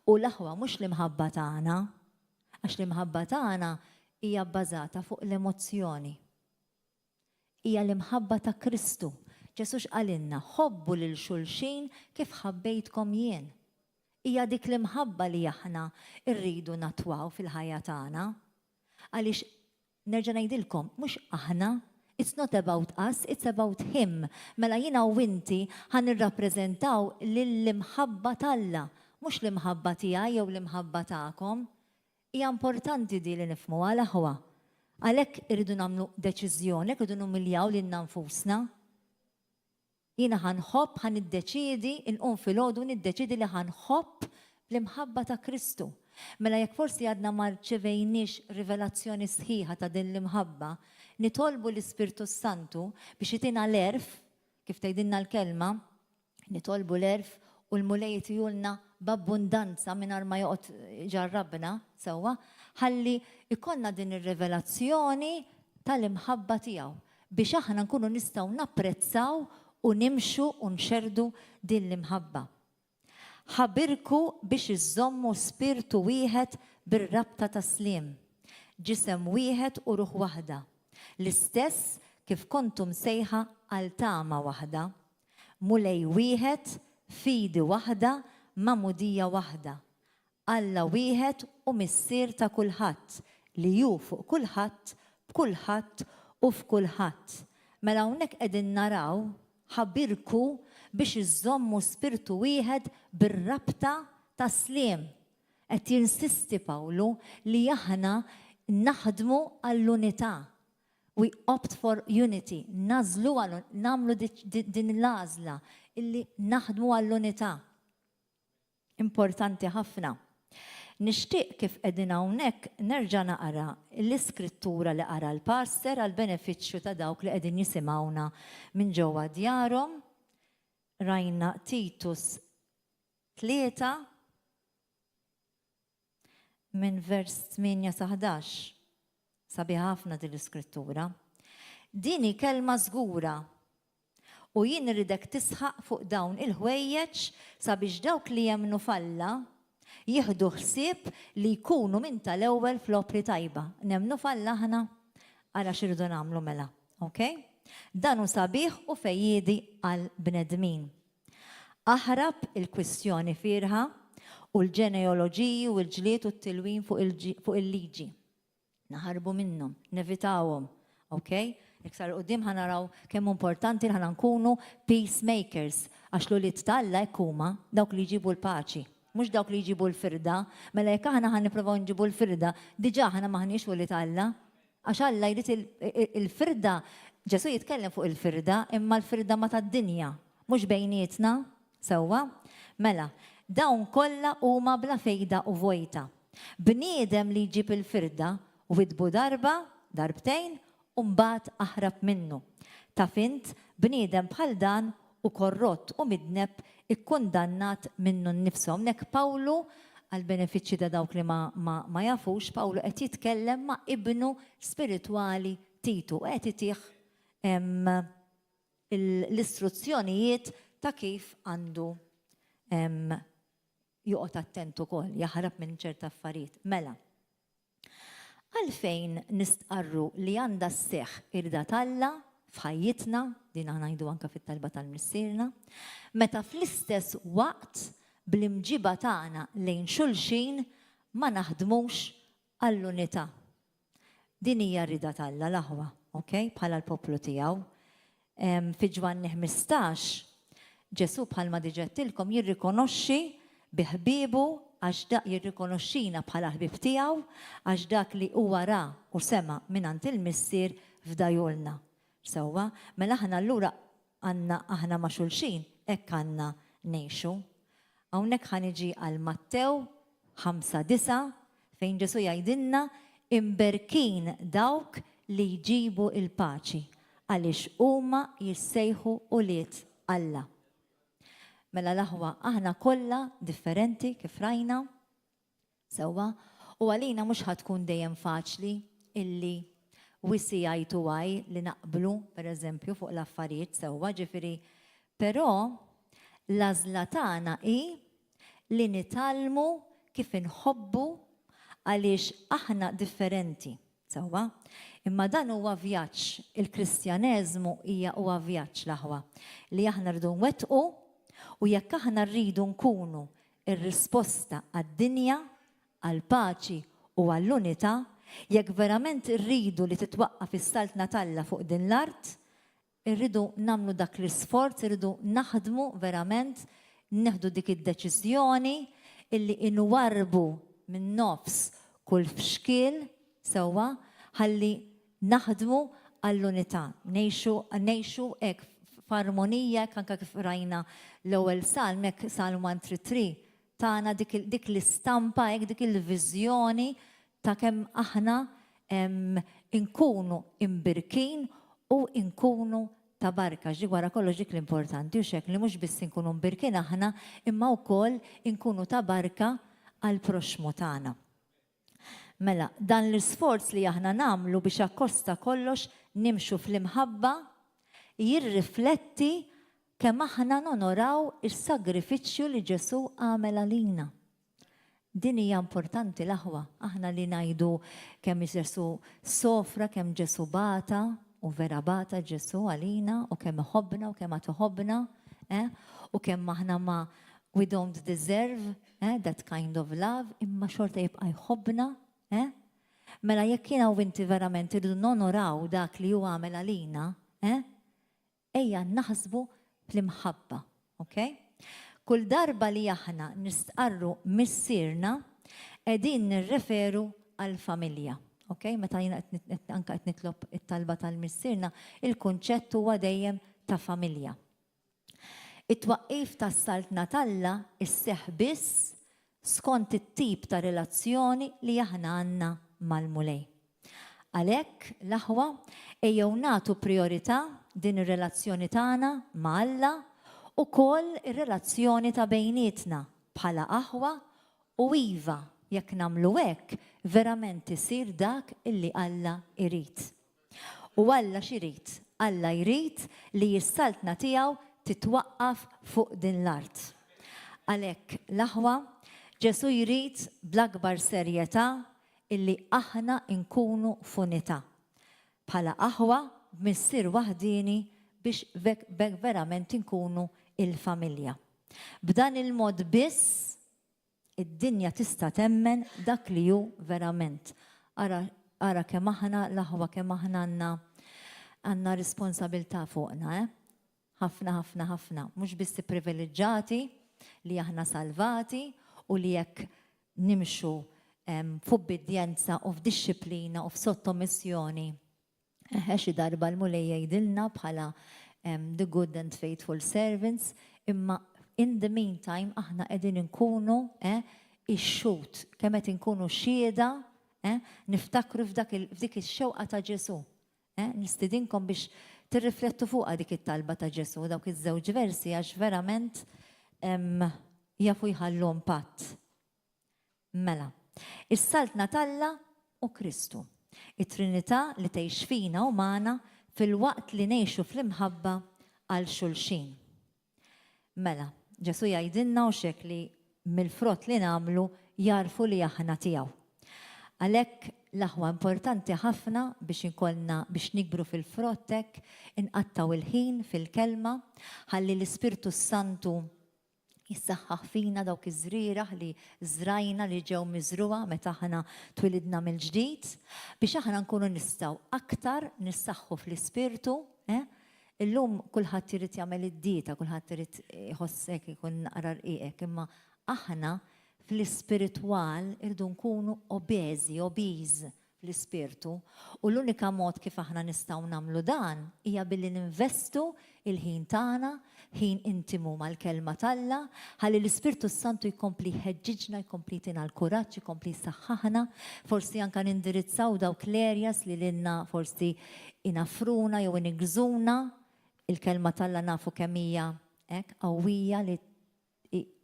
U l-aħwa mhux l-imħabba tagħna, għax l-imħabba tagħna hija bbażata fuq l-emozzjoni. Hija l-imħabba ta' Kristu. Ġesù x'qalilna? Ħobbu lil xulxin kif ħabbejtkom jien. Hija dik l-imħabba li aħna rridu nattwaw fil-ħajja tagħna. Għaliex Nerġa' ngħidilkom, mhux aħna, it's not about us, it's about him. Mela jiena u inti ħa nirrappreżentaw lill-imħabba t'Alla, mhux l-imħabba tiegħi jew l-imħabba tagħkom. Hija importanti di li nifhmuha l-aħwa. Għalhekk irridu nagħmlu deċiżjoni, għalhekk irridu numiljaw lilna nfusna. Jiena ħa nħobb, ħa niddeċiedi, inqum filgħodu u niddeċiedi li ħa nħobb bl-imħabba ta' Kristu. Mela jekk forsi għadna ma rċevejniex rivelazzjoni sħiħa ta' din l-imħabba, nitolbu l-Ispirtu s-Santu biex itina l-għerf, kif tgħidilna l-kelma, nitolbu l-għerf u l-Mulej itihulna b'abbundanza mingħajr ma joqgħod iġarrabna, sewwa, ħalli jkollna din ir-rivelazzjoni tal-imħabba tiegħu. Biex aħna nkunu nistgħu napprezzaw u nimxu u nxerrdu din l-imħabba. Ħabirku biex iżżommu spirtu wieħed bir-rabta tas-sliem, ġisem wieħed u ruħ waħda, l-istess kif kontu msejħa għal tama waħda, Mulej wieħed, fidi waħda, magħmudija waħda, Alla wieħed u Missier ta' kulħadd, li hu fuq kulħadd, b'kulħadd u f'kulħadd. Mela hawnhekk qegħdin naraw, ħabirku biex iżżommu spirtu wieħed bir-rabta tas-sliem. Qed jinsisti Pawlu li aħna naħdmu għall-unità. We opt for unity, nagħżlu għal, nagħmlu din l-għażla illi naħdmu għall-unità. Importanti ħafna. Nixtieq kif qegħdin hawnhekk nerġa' naqra l-iskrittura li qara l-pastor għall-benefiċċju ta' dawk li qegħdin jisimgħuna minn ġewwa djarhom. Rajna Titus 3 minn vers 8 sa 11. Sabiħa ħafna din l-iskrittura. Din hi kelma żgura. U jien irridek tisħaq fuq dawn il-ħwejjeġ sabiex dawk li jemmnu f'Alla jieħdu ħsieb li jkunu minn tal-ewwel fl-opri tajba. Nemmnu f'Alla aħna? Ara x'irridu nagħmlu mela. Ok? Dan hu sabiħ u fejjiedi għall-bnedmin. Aħrab il-kwistjoni fierħa u l-ġeneoloġiji u l-ġlied u t-tilwim fuq il-liġi. Naħarbu minnhom, nevitawhom, ok? Iktar 'il quddiem ħa naraw kemm hu importanti li aħna nkunu peacemakers, għax l-ulied ta' Alla hekk huma, dawk li jġibu l-paċi, mhux dawk li jġibu l-firda. Mela jekk aħna ħa nipprovaw nġibu l-firda, diġà aħna m'aħniex ulied Alla. Għax Alla jrid il-firda, Ġesù jitkellem fuq il-firda, imma l-firda ma tad-dinja, mhux bejnietna, sewwa? Mela, dawn kollha huma bla fejda u vojta. Bniedem li jġib il-firda, widdbu darba, darbtejn, u mbagħad aħrab minnu. Taf int, bniedem bħal dan hu korrott u midneb ikkundannat minnu nnifsu. Hawnhekk Pawlu, għall-benefiċċju ta' dawk li ma, ma, ma jafux, Pawlu qed jitkellem ma' ibnu spiritwali Titu u qed itih l-istruzzjonijiet ta' kif għandu joqgħod attent ukoll, jaħrab minn ċerta affarijiet. Mela, għalfejn nistqarru li għandha sseħħ ir-rieda t'Alla f'ħajjitna, din aħna ngħidu anke fit-talba tal-Missierna, meta fl-istess waqt bl-imġiba tagħna lejn xulxin ma naħdmux għall-unità? Din hija r-rieda t'Alla, l-aħwa, ok, bħala l-poplu tiegħu. Fi Ġwanni 15, Ġesù bħalma diġà għedtilkom jirrikonoxxi bi ħbiebu għax dak jirrikonoxxina bħala ħbieb tiegħu għax dak li huwa ra u sema' mingħand il-Missier fdajulna. Sewwa, mela aħna allura għandna aħna ma' xulxin hekk għandna ngħixu. Hawnhekk ħa niġi għal Mattew 5:9 fejn Ġesù jgħidilna imberkin dawk li jġibu l-paċi għaliex huma jissejħu ulied Alla. Mela l-aħwa aħna kollha differenti kif rajna. Sewwa, u għalina mhux ħa tkun dejjem faċli illi we see eye to eye li naqblu, per eżempju, fuq l-affarijiet sewwa, ġifieri, però l-għażla tagħna hi li nitgħallmu kif inħobbu għaliex aħna differenti, sewwa? Imma dan huwa vjaġġ, il-Kristjaneżmu hija huwa vjaġġ l-aħwa, li aħna rridu nwettqu u jekk aħna rridu nkunu ir-risposta għad-dinja, għall-paċi u għall-unità, jekk verament irridu li titwaqqaf is-Saltna t'Alla fuq din l-art, irridu nagħmlu dak l-isforz, irridu naħdmu verament, nieħdu dik id-deċiżjoni illi inwarrbu min-nofs kull fxkiel, sewwa, ħalli Naħdmu għall-unità, ngħixu ngħixu hekk f'armonija hekk anke kif qrajna l-ewwel salm hekk Salm 133 tana dik dik l-istampa hekk dik il-viżjoni ta' kemm aħna inkunu imbirkin u nkunu ta' barka għax dik wara kollox dik l-importanti hux hekk li mhux biss inkunu mbirkin aħna imma wkoll inkunu ta' barka għall-proxxmu tagħna. Mela, dan l-isforz li aħna nagħmlu biex akkost ta' kollox nimxu fl-imħabba jirrifletti kemm aħna nonoraw is-sagrifiċċju li Ġesù għamel għalina. Din hija importanti l-aħwa, aħna li ngħidu kemm Ġesù sofra, kemm Ġesù bata, u vera bata Ġesù għalina, u kemm iħobbna u kemm għad iħobbna, eh? u kemm aħna ma we don't deserve Eh, that kind of love, imma xorta jibqa' jħobbna, eh? Mela jekk jiena u inti verament irridu nonoraw dak li hu għamel għalina, eh? Ejja naħsbu fl-imħabba, ok? Kull darba li aħna nistqarru missierna, qegħdin nirreferu għall-familja. Ok? Meta jiena anke qed nitlob it-talba tal-missierna, il-kunċett huwa dejjem ta' familja. It-twaqqif tas-Saltna t'Alla sseħħ biss skont it-tip ta' relazzjoni li aħna għandna mal-Mulej. Għalhekk, l-aħwa, ejjew nagħtu prijorità din ir-relazzjoni tagħna ma' Alla ukoll ir-relazzjoni ta' bejnietna bħala aħwa u iva, jekk nagħmlu hekk, verament isir dak illi Alla jrid. U Alla x'irid? Alla jrid li s-Saltna tiegħu titwaqqaf fuq din l-art. Għalhekk, l-aħwa, Ġesù jrid bl-akbar serjetà illi aħna nkunu f'unità. Bħala aħwa b'missier waħdieni biex b'hekk verament inkunu il-familja. B'dan il-mod biss id-dinja tista' temmen dak li hu verament. Ara, ara kemm aħna l-aħwa kemm aħna għandna għandna responsabilità fuqna, eh? Ħafna, ħafna, ħafna. Mhux biss privileġġati li aħna salvati u li jekk nimxu f'ubbidjenza u f'dixxiplina u f'sottomissjoni. Eħe xi darba l-Mulej jgħidilna bħala the good and faithful servants, imma in the meantime aħna qegħdin inkunu eh, ix-xhud, kemm qed inkunu xhieda, eh, niftakru f'dik ix-xewqa ta' Ġesù. Eh, nistidinkom biex tirriflettu fuqha dik it-talba ta' Ġesù, dawk iż-żewġ versi għax verament jafu jħallu impatt. Mela, is-Saltna t'Alla u Kristu. It-Trinità li tgħix fina u magħna filwaqt li ngħixu fl-imħabba għal xulxin. Mela, Ġesù jgħidilna hux hekk li mill-frott li nagħmlu jagħrfu li aħna tiegħu. Għalhekk l-aħwa importanti ħafna biex inkollna biex nikbru fil-frott hekk inqattgħu il-ħin fil-kelma ħalli l-Ispirtu s-Santu jissaħħaħ fina dawk iż-żrieragħ li żrajna li ġew miżrugħa meta aħna twilidna mill-ġdid biex aħna nkunu nistgħu aktar nissaħħu fl-Ispirtu, eh? Illum kulħadd irid jagħmel id-dieta, kulħadd irid iħoss hekk ikun naqra rqiq imma aħna fl-ispiritwal irridu nkunu obeżi, obese fl-ispirtu, u l-unika mod kif aħna nistgħu nagħmlu dan hija billi ninvestu l-ħin tagħna, ħin intimu mal-Kelma t'Alla, ħalli l-Ispirtu s-Santu jkompli jħeġġiġna, jkompli jtina l-kuraġġ, jkompli jsaħħaħna, forsi anke nindirizzaw dawk l-areas li lilna forsi inaffruna jew iniggżuna. Il-Kelma t'Alla nafu kemm hija hekk qawwija li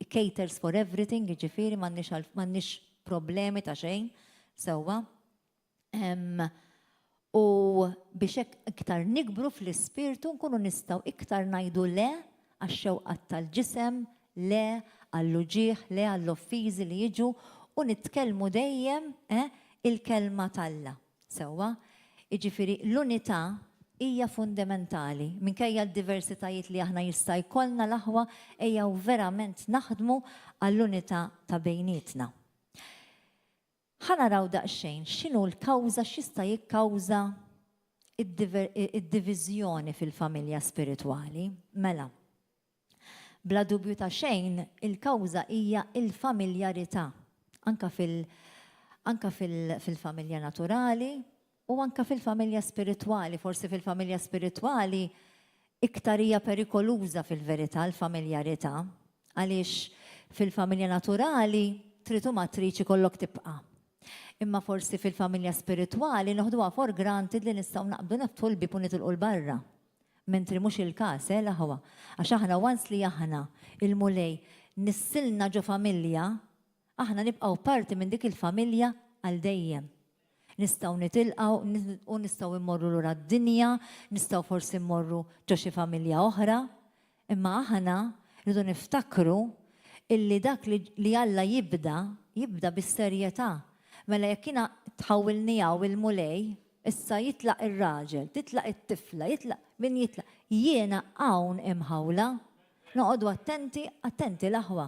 caters for everything, jiġifieri m'għandniex m'għandniex problemi ta' xejn, sewwa. U biex hekk iktar nikbru fl-ispirtu nkunu nistgħu iktar ngħidu le għax-xewqat tal-ġisem, le għall-uġigħ, le għall-offiżi li jiġu u nitkellmu dejjem eh, il-kelma t'Alla. Sewwa? Jiġifieri l-unità hija fundamentali. Minkejja d-diversitajiet li aħna jista' jkollna l-aħwa, ejjew verament naħdmu għall-unità ta' bejnietna. Ħa naraw daqsxejn x'inhu l-kawża x'jista' jikkawża id-diviżjoni fil-familja spiritwali. Mela, Bla dubju ta' xejn, il-kawża hija l-familjarità, anke fil anke fil-familja naturali u anke fil-familja spiritwali. Forsi fil-familja spiritwali iktar hija perikoluża fil-verità l-familjarità, għaliex fil-familja naturali trid u ma tridx ikollok tibqa'. Imma forsi fil-familja spiritwali noħduha for granted li nistgħu naqbdu neftħu l-bieb u nitilqu 'l barra. Mentri mhux il-każ, eh, l-aħwa? Għax aħna once li aħna, il-Mulej, nissilna ġo familja, aħna nibqgħu parti minn dik il-familja għal dejjem. Nistgħu nitilqgħu u nistgħu mmorru lura d-dinja, nistgħu forsi mmorru ġo xi familja oħra, imma aħna rridu niftakru illi dak li, li Alla jibda, jibda bis-serjetà. Mela jekk jiena tħawwilni hawn il-Mulej, Issa jitlaq ir-raġel, titlaq it-tifla, jitlaq min jitlaq. Jiena hawn imħawla. Noqogħdu attenti, attenti l-aħwa.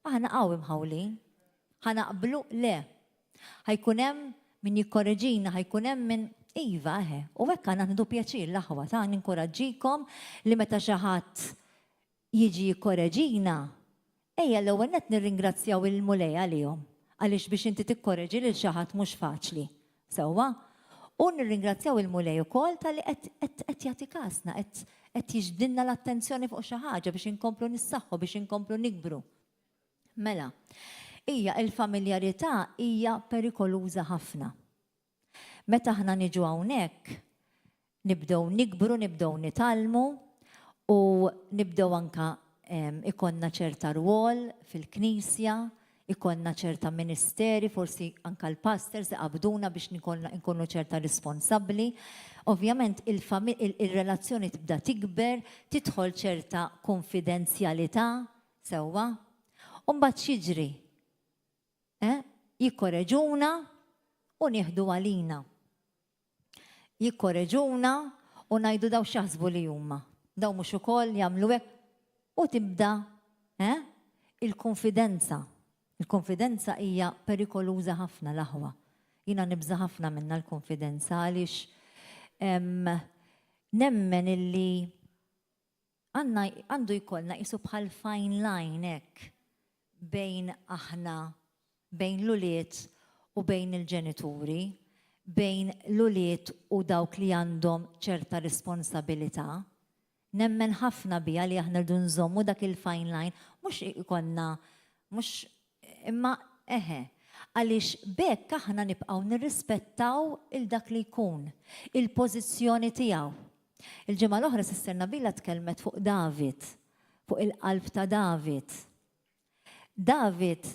Aħna hawn imħawlin. Ħa naqblu? Le. Ħa jkun hemm min jikkoreġina, ħa jkun hemm min Iva, eħe. U hekk għandna nieħdu pjaċir l-aħwa ta' ninkoraġġikom li meta xi ħadd jiġi jikkoreġina, ejja l-ewwel nett nirringrazzjaw il-Mulej għalihom, għaliex biex inti tikkoreġi lil xi ħadd mhux faċli. Sewwa? U nirringrazzjaw il-Mulej ukoll talli qed qed qed jagħti kasna, qed qed jiġbdilna l-attenzjoni fuq xi ħaġa biex inkomplu nissaħħu, biex inkomplu nikbru. Mela, hija l-familjarità hija perikoluża ħafna. Meta aħna niġu hawnhekk, nibdew nikbru, nibdew nitgħallmu u nibdew anka ikollna ċerta rwol fil-knisja, ikollna ċerta ministeri, forsi anka l-pastors iqabbduna biex nkunu ċerta responsabbli. Ovvjament il-relazzjoni tibda tikber, tidħol ċerta konfidenzjalità, sewwa. U mbagħad x'jiġri? Eh? Jikkoreġuna u nieħdu għalina. Jikkoreġuna U ngħidu daw x'jaħsbu li huma. Daw mhux ukoll jagħmlu hekk. U tibda, eh? Il-konfidenza. Il-konfidenza hija perikoluża ħafna l-aħwa. Jiena nibża' ħafna minnha l-konfidenza għaliex nemmen illi għandna għandu jkollna qisu bħal fine line hekk bejn aħna, bejn l-ulied u bejn il-ġenituri, bejn l-ulied u dawk li għandhom ċerta responsabilità. Nemmen ħafna biha li aħna rridu nżommu dak il-fine line, mhux ikollna, mhux, imma eħe, għaliex b'hekk aħna nibqgħu nirrispettaw 'il dak li jkun, il-pożizzjoni tiegħu. Il-ġimgħa l-oħra Sister Nabila tkellmet fuq David, fuq il-qalb ta' David. David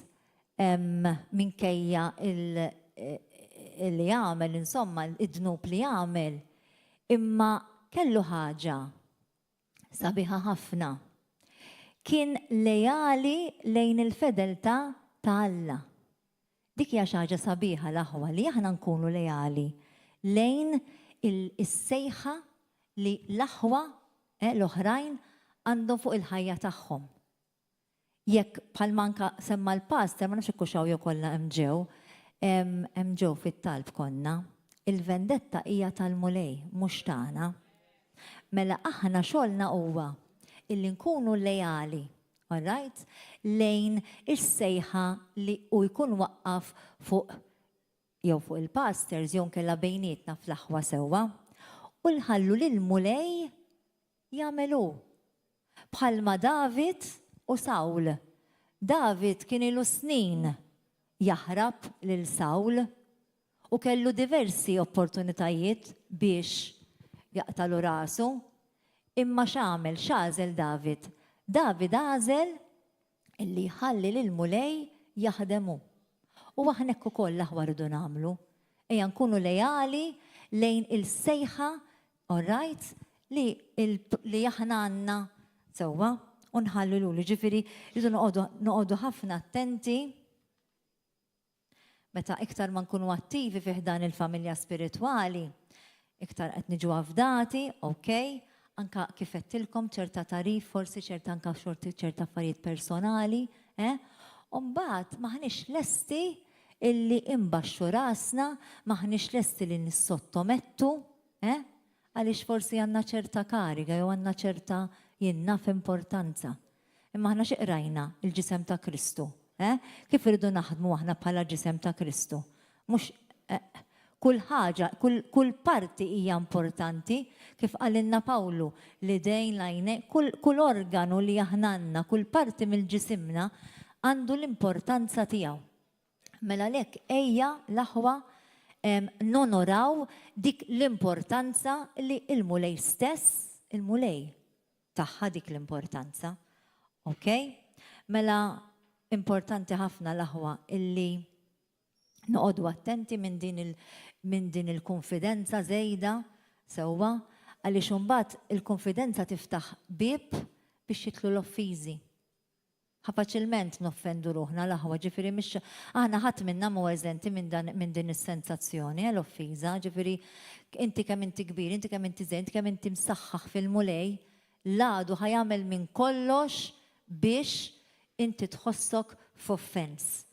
minkejja li għamel, insomma, id-dnub li għamel, imma kellu ħaġa sabiħa ħafna. Kien lejali lejn il-fedeltà ta' Alla. Dik hija xi ħaġa sabiħa l-aħwa li aħna nkunu lejali lejn is-sejħa li l-aħwa eh, l-oħrajn għandhom fuq il-ħajja tagħhom. Jekk bħalma anka semma l-pastor, ma nafx jekk hux hawn jew kollha hemm ġew, hemm ġew fit-talb konna, il-vendetta hija tal-Mulej, mhux tagħna. Mela aħna xogħolna huwa illi nkunu leali, all right, lejn is-sejħa li hu jkun waqqaf fuq jew fuq il-pastors jew nkella bejnietna fl-aħwa sewwa, u nħallu lill-Mulej jagħmel hu. Bħalma David u Sawl. David kien ilu snin jaħrab lil Sawl u kellu diversi opportunitajiet biex jaqtagħlu rasu. Imma x'għamel, x'għażel David? David għażel illi jħalli lill-Mulej jaħdem hu. U aħna hekk ukoll l-aħwa rridu nagħmlu. Ejja nkunu leali lejn il-sejħa, all right, li, li aħna għandna sewwa u nħallu lulu. Ġifieri rridu noqogħdu ħafna attenti Meta iktar ma nkunu attivi fi ħdan il-familja spiritwali, iktar qed niġu afdati, ok, anka kif għedtilkom ċerta tagħrif, forsi ċerta anka xorti ċerta affarijiet personali, eh? U mbagħad m'aħniex lesti illi imbaxxu rasna, m'aħniex lesti li nissottomettu, eh? Għaliex forsi għandna ċerta kariga jew għandna ċerta jien naf importanza. Imma aħna xi qrajna? Il-ġisem ta' Kristu. Eh? Kif irridu naħdmu aħna bħala ġisem ta' Kristu? Mhux eh, kull ħaġa, kull, kull parti hija importanti, kif qalilna Pawlu, l-idejn, l-għajnejn, kull, kull organu li aħna għandna, kull parti mill-ġisimna għandu l-importanza tiegħu. Mela għalhekk ejja l-aħwa nonoraw dik l-importanza li l-Mulej stess, il-Mulej tagħha dik l-importanza. Ok? Mela importanti ħafna l-aħwa illi noqogħdu attenti minn din il minn din il-konfidenza żejda sewwa għaliex imbagħad il-konfidenza tiftaħ bieb biex jidħlu l-offiżi. Ħa faċilment noffendu ruħna l-aħwa, ġifieri mhix aħna ħadd minna mhu eżenti minn dan minn din is-sensazzjoni, eh, l-offiża, ġifieri inti kemm inti kbir, inti kemm inti żgħir, inti kemm inti msaħħaħ fil-Mulej, l-għadu ħa jagħmel minn kollox biex inti tħossok f'offense.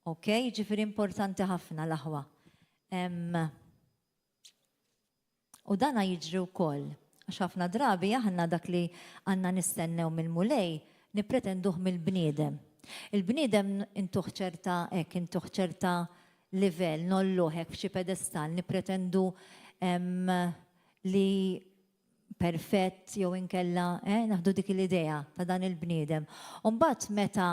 Ok? Ġifieri importanti ħafna l-aħwa. U dana jiġri wkoll, għax ħafna drabi aħna dak li għandna nistennew mill-Mulej nippretenduh mill-bniedem. Il-bniedem intuh ċerta hekk, intuh ċerta livell, ngħolluh hekk f'xi pedestall, nippretendu li perfett jew inkella eh, naħdu dik l-idea ta' dan il-bniedem. U mbagħad meta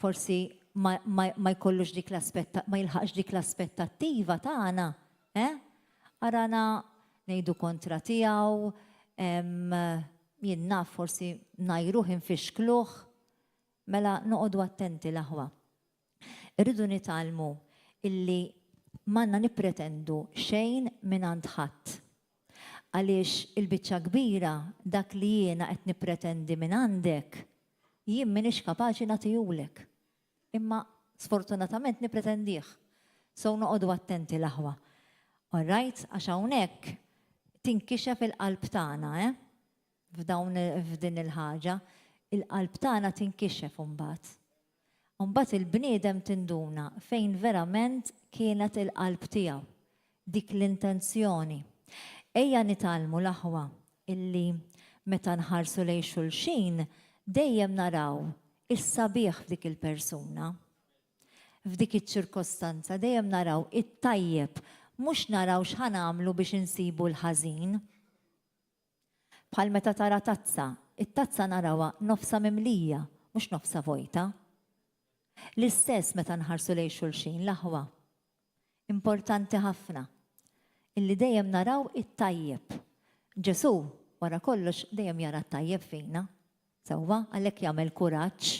forsi ma, ma, ma jkollux dik l-aspetta, ma jilħaqx dik l-aspettattiva tagħna, eh? Arana ngħidu kontra tiegħu, jien naf forsi ngħajruh infixkluh, mela noqogħdu attenti l-aħwa. Irridu nitgħallmu illi m'għandna nippretendu xejn mingħand ħadd. Għaliex il-biċċa kbira dak li jiena qed nippretendi mingħandek, jien m'iniex kapaċi nagħtihulek. Imma sfortunatament nippretendih. So noqogħdu attenti l-aħwa. All right? Għax hawnhekk. Tinkixef il-qalb tagħna, eh? F'dawn f'din il-ħaġa, il-qalb tagħna tinkixef imbagħad. Imbagħad il-bniedem tinduna fejn verament kienet il-qalb tiegħu, dik l-intenzjoni. Ejja nitgħallmu l-aħwa illi meta nħarsu lejn xulxin dejjem naraw is-sabiħ f'dik il-persuna. F'dik iċ-ċirkostanza dejjem naraw it-tajjeb, mhux naraw x'ħa nagħmlu biex insibu l-ħażin. Bħal meta tara tazza, it-tazza narawha nofsha mimlija, mhux nofsha vojta. L-istess meta nħarsu lejn xulxin, l-aħwa. Importanti ħafna illi dejjem naraw it-tajjeb. Ġesù, wara kollox, dejjem jara t-tajjeb fina. Sewwa, għalhekk jagħmel kuraġġ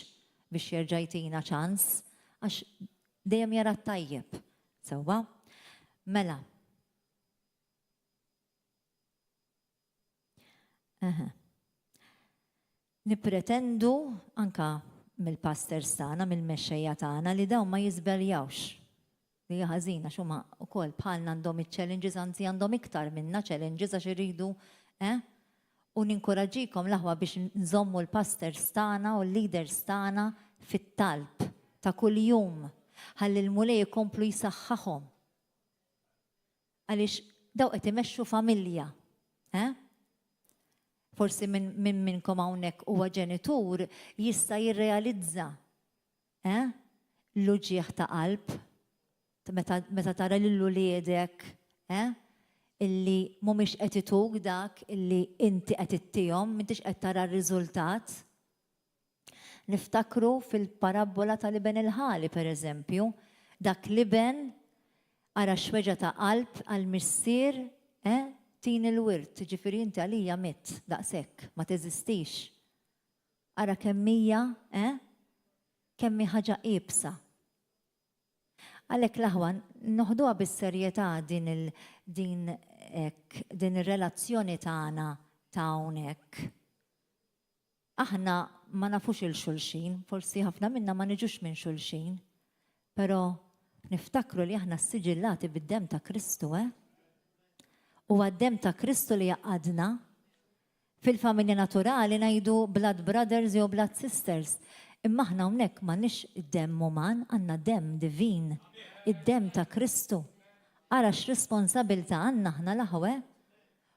biex jerġa' jtina ċans, għax dejjem jara t-tajjeb. Sewwa? Mela. Eħe. Nippretendu anka mill-pastors tagħna, mill-mexxejja tagħna li dawn ma jiżbaljawx. Li hija ħażin għax huma wkoll bħalna għandhom iċ-challenges, anzi għandhom iktar minna challenges għax iridu, eh? U ninkuraġġikom l-aħwa biex nżommu l-pastors tagħna u l-leaders tagħna fit-talb ta' kuljum ħalli l-Mulej ikomplu jsaħħaħhom. Għaliex daw qed imexxu familja. Eh? Forsi minn min minnkom hawnhekk huwa ġenitur jista' jirrealizza eh? l-uġigħ ta' qalb meta, meta tara lil uliedek eh? illi mhumiex qed ituk dak illi inti qed ittihom, m'intix qed tara r-riżultat. Niftakru fil-parabbola tal-iben il-ħali, per eżempju, dak l-iben ara x'weġgħa ta' qalb għall-missier, eh, tini l-wirt, ġifieri inti għalija mitt, daqshekk, ma teżistix. Ara kemm hija, eh, kemm hi ħaġa iebsa. Għalhekk l-aħwa noħduha bis-serjetà din il din hekk din ir-relazzjoni tagħna ta' hawnhekk. Aħna ma nafux 'il xulxin, forsi ħafna minna ma niġux minn xulxin, però niftakru li aħna ssiġillati bid-demm ta' Kristu, eh? Huwa d-demm ta' Kristu li jgħaqqadna. Fil-familja naturali ngħidu blood brothers jew blood sisters, imma aħna hawnhekk m'għandniex demm uman, għandna demm divin, id-demm ta' Kristu. Ara x'responsabilità għandna aħna l-aħwa, eh?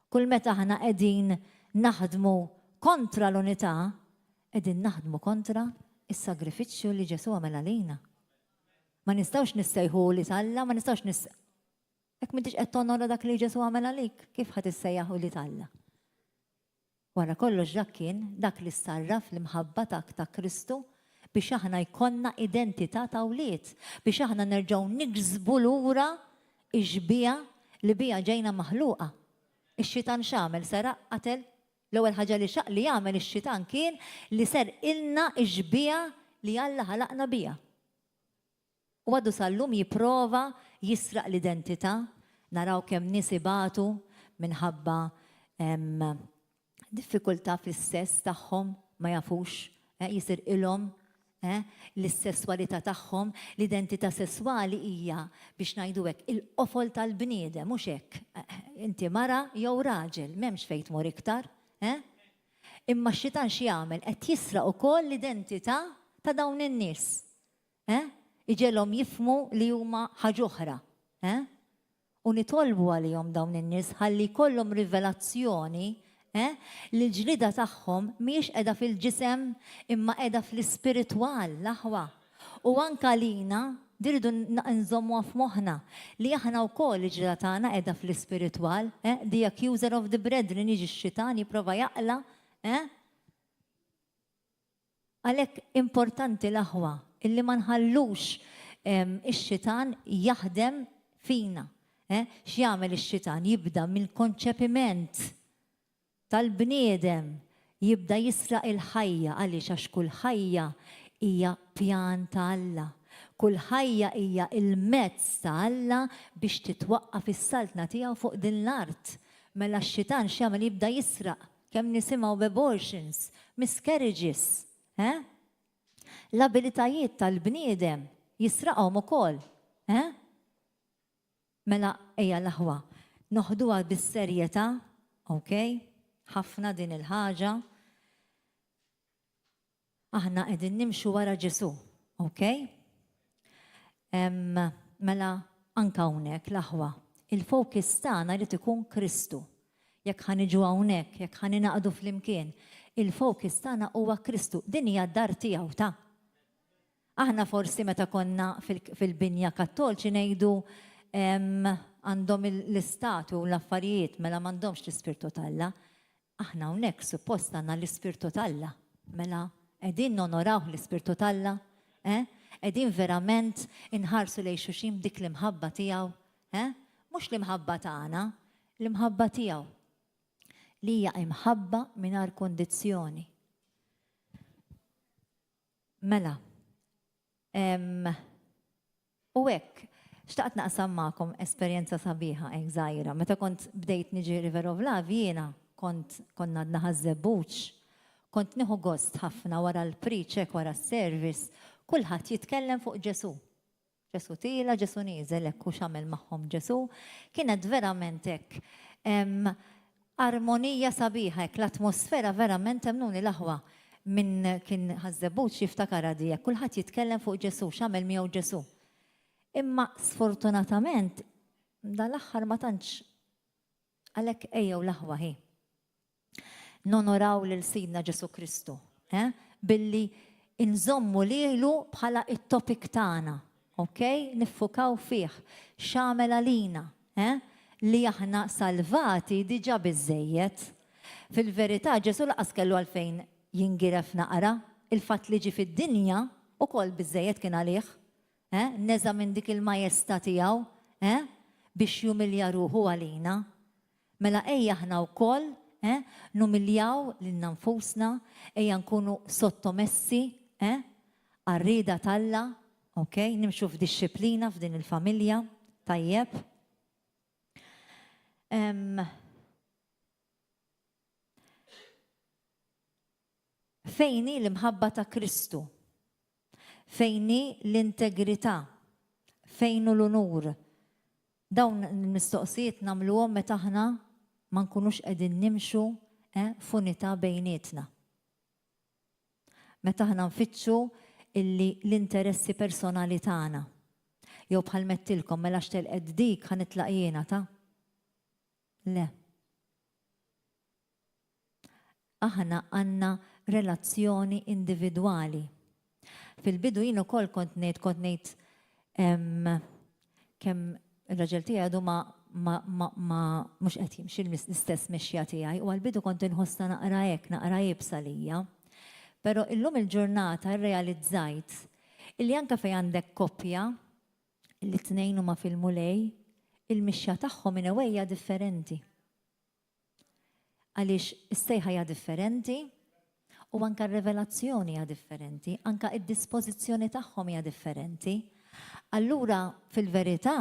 Kull meta aħna qegħdin naħdmu kontra l-unità, qegħdin naħdmu kontra s-sagrifiċċju li Ġesù għamel għalina. Ma nistgħux nissejħu ulied Alla, ma nistgħux nis Jekk m'intix qed tonora dak li Ġesù għamel għalik, kif ħa tissejjaħ ulied Alla? Wara kollox dak kien dak li ssarraf l-imħabba ta' ta' Kristu biex aħna jkollna identità ta' wlied, biex aħna nerġgħu niksbu lura x-xbieha li biha ġejna maħluqa. Ix-xitan x'għamel? Seraq, qatel? L-ewwel ħaġa li xaq li għamel ix-xitan kien li serqilna x-xbieha li Alla ħalaqna biha. U għadu sal-lum jipprova jisraq l-identità, naraw kemm nies ibatu minħabba diffikultà fis-sess tagħhom, ma jafux, eh, jisirqilhom eh, l-sesswalità tagħhom, l-identità sesswali hija biex ngħidu hekk il-qofol tal-bniedem, mhux hekk. Eh, inti mara jew raġel, m'hemmx fejn tmur iktar, eh? Imma x-xitan x'jagħmel? Qed jisraq ukoll l-identità ta' dawn in-nies. Eh? Iġegħelhom jifhmu li huma ħaġ'oħra. Eh? U nitolbu għalihom dawn in-nies ħalli jkollhom rivelazzjoni, eh, li l-ġlieda tagħhom mhijiex qiegħda fil-ġisem imma qiegħda fl-ispiritwal, l-aħwa. U anke għalina, din rridu nżommuha f'moħħna, li aħna wkoll il-ġlieda tagħna qiegħda fl-ispiritwal, eh, the accuser of the brethren jiġi x-xitan jipprova jaqla', eh, Għalhekk importanti l-aħwa illi ma nħallux ix-xitan jaħdem fina. Eh? X'jagħmel ix-xitan? Jibda mill-konċepiment tal-bniedem jibda jisraq il-ħajja għaliex għax kull ħajja hija pjan ta' Alla. Kull ħajja hija il-mezz ta' Alla biex titwaqqaf is-saltna tiegħu fuq din l-art. Mela x-xitan x'jagħmel jibda jisraq Kemm nisimgħu b'abortions, miscarriages, eh? L-abilitajiet tal-bniedem jisraqhom ukoll, eh? Mela ejja l-aħwa, noħduha bis-serjetà. Ok? Ħafna din il-ħaġa. Aħna qegħdin nimxu wara Ġesù, ok? Mela anke hawnhekk l-aħwa, il-focus tagħna jrid ikun Kristu. Jekk ħa niġu hawnhekk, jekk ħa ningħaqdu flimkien, il-focus tagħna huwa Kristu. Din hija d-dar tiegħu ta'. Aħna forsi meta konna fil-binja kattolċi ngħidu għandhom l-istatu u l-affarijiet mela m'għandhomx l-ispirtu t'Alla. Aħna hawnhekk suppost għandna l-Ispirtu t'Alla. Mela qegħdin nonorawh l-Ispirtu t'Alla? Eh? Qegħdin verament inħarsu lejn xulxin b'dik l-imħabba tiegħu? Eh? Mhux l-imħabba tagħna, l-imħabba tiegħu. Li hija imħabba mingħajr kundizzjoni. Mela, U hekk, xtaqt naqsam magħkom esperjenza sabiħa hekk żgħira. Meta kont bdejt niġi River of Love jiena kont konna għadna Ħaż-Żebbuġ, kont nieħu gost ħafna wara l-preach hekk wara s-service, kulħadd jitkellem fuq Ġesù. Ġesù tiela', Ġesù nieżel hekk u x'għamel magħhom Ġesù. Kienet verament hekk armonija sabiħa hekk, l-atmosfera verament emmnuni l-aħwa min kien Ħaż-Żebbuġ jiftakarha di hekk, kulħadd jitkellem fuq Ġesù, x'għamel miegħu Ġesù. Imma sfortunatament dal-aħħar ma tantx għalhekk ejjew l-aħwa hi. Nonoraw lil Sidna Ġesù Kristu, eh? billi nżommu lilu bħala it-topic tagħna, ok? Niffukaw fih, x'għamel għalina, eh? Li aħna salvati diġà biżżejjed. Fil-verità Ġesù lanqas kellu għalfejn jingiref naqra, il-fatt li ġie fid-dinja ukoll biżżejjed kien għalih. Eh? Neża' minn dik il-majestà tiegħu, eh? Biex jumilja ruħu għalina. Mela ejja aħna wkoll, eh, numiljaw lilna nfusna, ejja nkunu sottomessi, eh, għar-rieda t'Alla, ok, nimxu f'dixxiplina f'din il-familja, tajjeb. Um, fejn hi l-imħabba ta' Kristu? Fejn hi l-integrità? Fejn hu l-unur? Dawn il-mistoqsijiet nagħmluhom meta aħna ma nkunux qegħdin nimxu eh, f'unità bejnietna. Meta aħna nfittxu illi l-interessi personali tagħna. Jew bħal mettilkom mela x'telqet dik ħa nitlaq jiena ta' Le. Aħna għandna relazzjoni individwali. Fil-bidu jien ukoll kont ngħid kont ngħid kemm ir-raġel tiegħi għadu ma ma ma ma mhux qed jimxi l-istess mixja tiegħi u għall-bidu kont inħossha naqra hekk, naqra iebsa lija. Però illum il-ġurnata rrealizzajt illi anke fejn għandek koppja li t-tnejn huma fil-Mulej, il-mixja tagħhom in a way hija differenti. Għaliex is-sejħa hija differenti u anke r-revelazzjoni hija differenti, anke id-dispożizzjoni tagħhom hija differenti. Allura fil-verità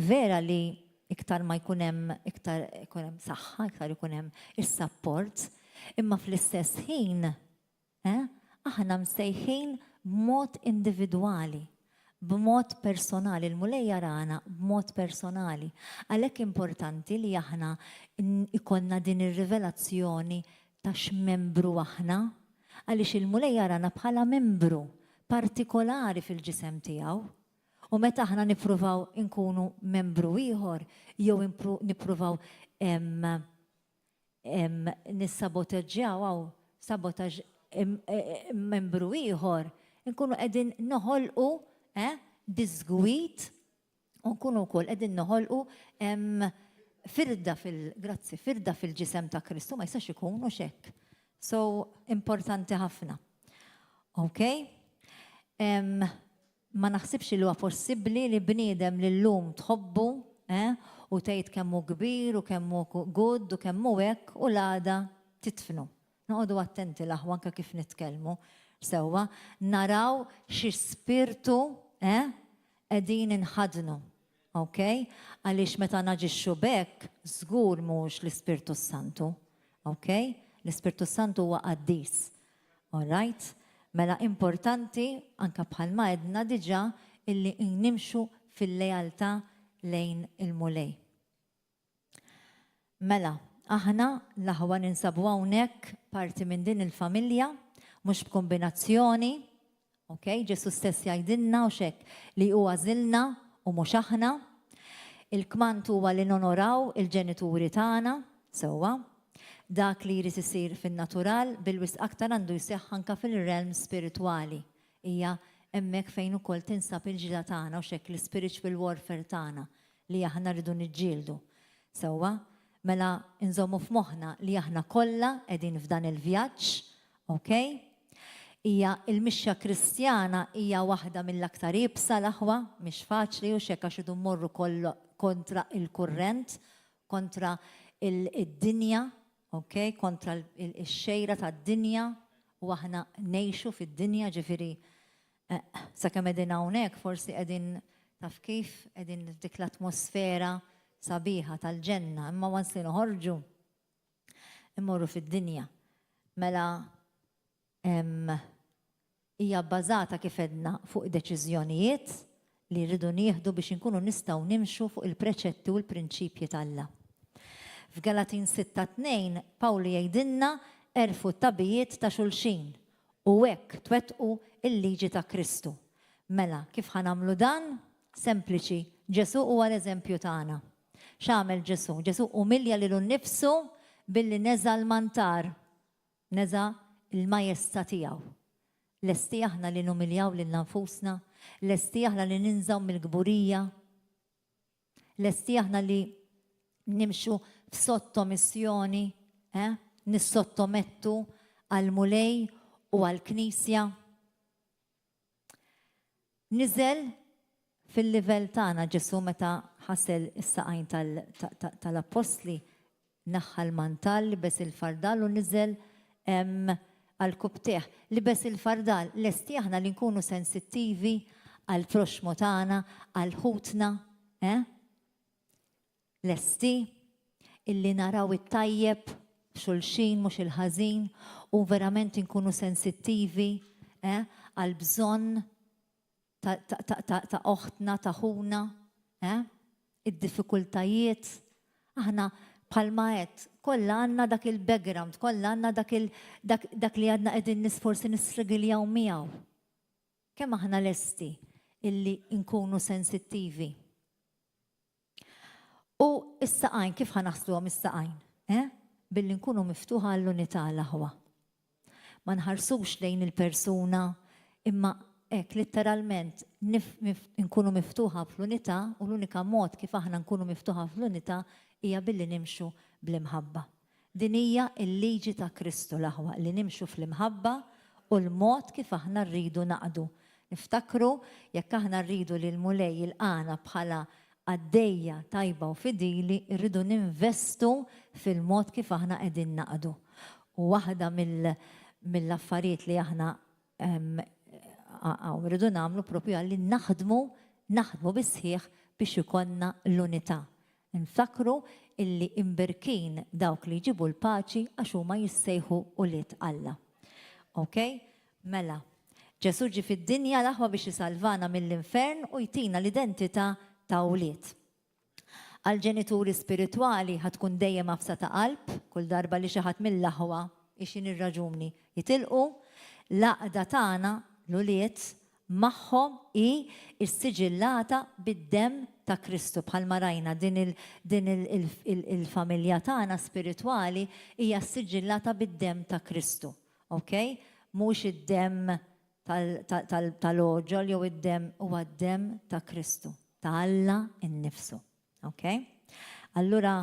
vera li iktar ma jkun hemm iktar ikun hemm saħħa, iktar ikun hemm is-sapport, imma fl-istess ħin Eh? Aħna msejħin b'mod individwali, b'mod personali, il-Mulej jarana b'mod personali. Għalhekk importanti li aħna ikollna din ir-rivelazzjoni ta' x'membru aħna, għaliex il-Mulej jarana bħala membru partikolari fil-ġisem tiegħu. U meta aħna nippruvaw inkunu membru ieħor jew nippruvaw nissabotaġġjaw hawn sabotaġġ membru ieħor, inkunu qegħdin noħolqu eh, diżgwid u nkunu wkoll qegħdin noħolqu firda fil grazzi, firda fil-ġisem ta' Kristu ma jistax ikun u xekk. So importanti ħafna. Ok? Ma naħsibx li huwa possibbli li bniedem li llum tħobbu, eh, u tgħid kemm hu kbir u kemm hu good u kemm hu hekk u l-għada tidfnu. Noqogħdu attenti l-aħwa anke kif nitkellmu sewwa, naraw xi spirtu, eh, qegħdin inħaddnu. Ok? Għaliex meta naġixxu b'hekk żgur mhux l-Ispirtu s-Santu. Ok? L-Ispirtu s-Santu huwa qaddis. All right? Mela importanti, anke bħalma għedna diġà, illi nimxu fil-lealtà lejn il-Mulej. Mela, Aħna l-aħwa ninsabu hawnhekk parti minn din il-familja, mhux b'kombinazzjoni, ok? Ġesù stess jgħidilna u xek li hu għażilna u mhux aħna. Il-kmand huwa li nonoraw il-ġenituri tagħna, sewwa. Dak li jrid isir fin-natural bil-wisq aktar għandu jseħħ anke fil-realm spiritwali. Hija hemmhekk fejn ukoll tinsab il-ġlieda tagħna u xek l-spiritual warfare tagħna li aħna rridu niġġieldu. Sewwa? Mela nżommu f'moħħna li aħna kollha qegħdin f'dan il-vjaġġ, ok? Hija il-mixja Kristjana hija waħda mill-aktar iebsa l-aħwa, mhix faċli hux hekk għax irridu mmorru kontra l-kurrent, kontra id-dinja, ok? Kontra x-xejra tad-dinja u aħna ngħixu fid-dinja ġifieri Sakemm qegħdin hawnhekk forsi qegħdin taf kif qegħdin f'dik l-atmosfera sabiħa tal-ġenna, imma once li noħorġu immorru fid-dinja. Mela hija bbażata kif għedna fuq deċiżjonijiet li rridu nieħdu biex inkunu nistgħu nimxu fuq il-preċetti u l-prinċipji t'Alla. F'Galatin 6:2 Pawlu jgħidilna erfgħu t-tagħbijiet ta' xulxin u hekk twettqu l-liġi ta' Kristu. Mela, kif ħa nagħmlu dan? Sempliċi, Ġesù huwa l-eżempju tagħna. X'għamel Ġesù? Ġesù umilja lilu nnifsu billi neża' l-mantar, neża' l-majestà tiegħu. Lesti aħna li numiljaw lilna nfusna? Lesti aħna li ninżgħu mill-kburija? Lesti aħna li nimxu f'sottomissjoni, eh? Nissottomettu għall-Mulej u għall-Knisja? Niżel fil-livell tagħna Ġesù meta ħasel is-saqajn tal-appostli, neħħa l-mantal, libes il-fardal u niżel għall-kubtejh. Libes il-fardal, lesti aħna li nkunu sensittivi għall-proxxmu tagħna, għal ħutna, eh? Lesti illi naraw it-tajjeb f'xulxin mhux il-ħażin u verament inkunu sensittivi eh, għall-bżonn ta' oħtna, ta' ħuna, eh? Id-diffikultajiet. Aħna bħalma għedt, kollha għandna dak il-background, kollha għandna dak il dak li għadna qegħdin forsi nistrigiljaw miegħu. Kemm aħna lesti illi nkunu sensittivi? U s-saqajn, kif ħa naħsluhom is-saqajn? Eh? Billi nkunu miftuħa għall-unità l-aħwa. Ma nħarsux lejn il-persuna imma hekk litteralment nkunu miftuħa fl-unità u l-unika mod kif aħna nkunu miftuħa fl-unità hija billi nimxu bl-imħabba. Din hija l-liġi ta' Kristu l-aħwa, li nimxu fl-imħabba u l-mod kif aħna rridu naqdu. Niftakru, jekk aħna rridu li l-Mulej jilqagħna bħala qaddejja tajba u fidili, rridu ninvestu fil-mod kif aħna qegħdin naqdu. U waħda mill-affarijiet li aħna hawn rridu nagħmlu propju hija li naħdmu, naħdmu bis-sħiħ biex ikollna l-unità. Nftakru illi imbierkin dawk li jġibu l-paċi għax huma jissejħu ulied Alla. Ok? Mela, Ġesù ġie fid-dinja l-aħwa biex isalvana mill-infern u jtina l-identità ta' wlied. Għall-ġenituri spiritwali ħa tkun dejjem għafsa ta' qalb kull darba li xi ħadd mill-aħwa, hi x'inhi r-raġuni, jitilqu. L-għaqda tagħna, l-ulied, magħhom hi ssiġillata bid-demm ta' Kristu. Bħalma rajna, din il-familja tagħna spiritwali hija ssiġillata bid-demm ta' Kristu. Ok? Mhux id-demm tal-għoġol jew id-demm, huwa d-demm ta' Kristu, ta' Alla nnifsu. Ok? Allura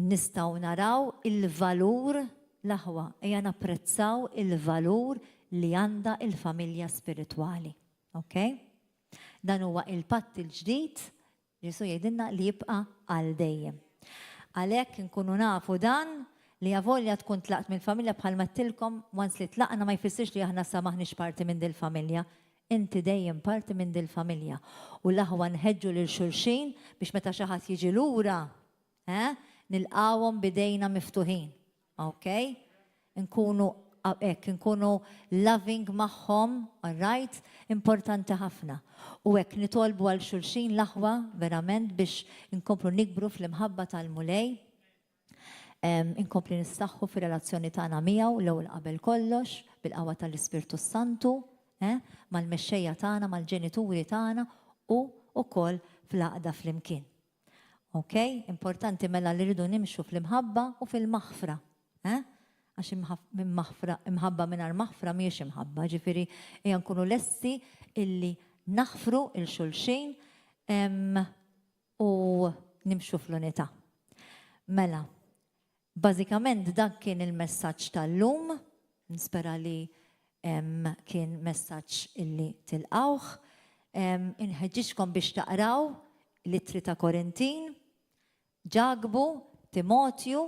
Nistgħu naraw il-valur, l-aħwa, ejja napprezzaw il-valur li għandha l-familja spiritwali. Ok? Dan huwa il-patt il-ġdid, Ġesù jgħidilna li jibqa' għal dejjem. Għalhekk inkunu nafu dan li avolja tkun tlaqt mill-familja bħalma għedtilkom once li tlaqna ma jfissirx li aħna sa m'aħniex parti minn dil-familja. Inti dejjem parti minn dil-familja. U l-aħwa nħeġġu lil xulxin biex meta xi ħadd jiġi lura, Eh? Nilqgħuhom b'idejna miftuħin. Ok? Nkunu hekk, nkunu loving magħhom, all right? Importanti ħafna. U hekk nitolbu għal xulxin l-aħwa verament biex inkomplu nikbru fl-imħabba tal-Mulej. Inkompli nissaħħu fir-relazzjoni tagħna miegħu l-ewwel qabel kollox bil-qawwa tal-Ispirtu s-Santu, eh, mal-mexxejja tagħna, mal-ġenituri tagħna u wkoll fl-għaqda flimkien. Ok? Importanti mela li rridu nimxu fl-imħabba u fil-maħfra. Eh? Għax imħaffra, imħabba mingħajr maħfra mhijiex imħabba, ġifieri ejja nkunu lesti illi naħfru il xulxin u nimxu fl-unità. Mela, bażikament dak kien il-messaġġ tal-lum, nispera li kien messaġġ illi tilqawh. Inħeġġiġkom biex taqraw l-ittri ta' Korintin, Ġakbu, Timotju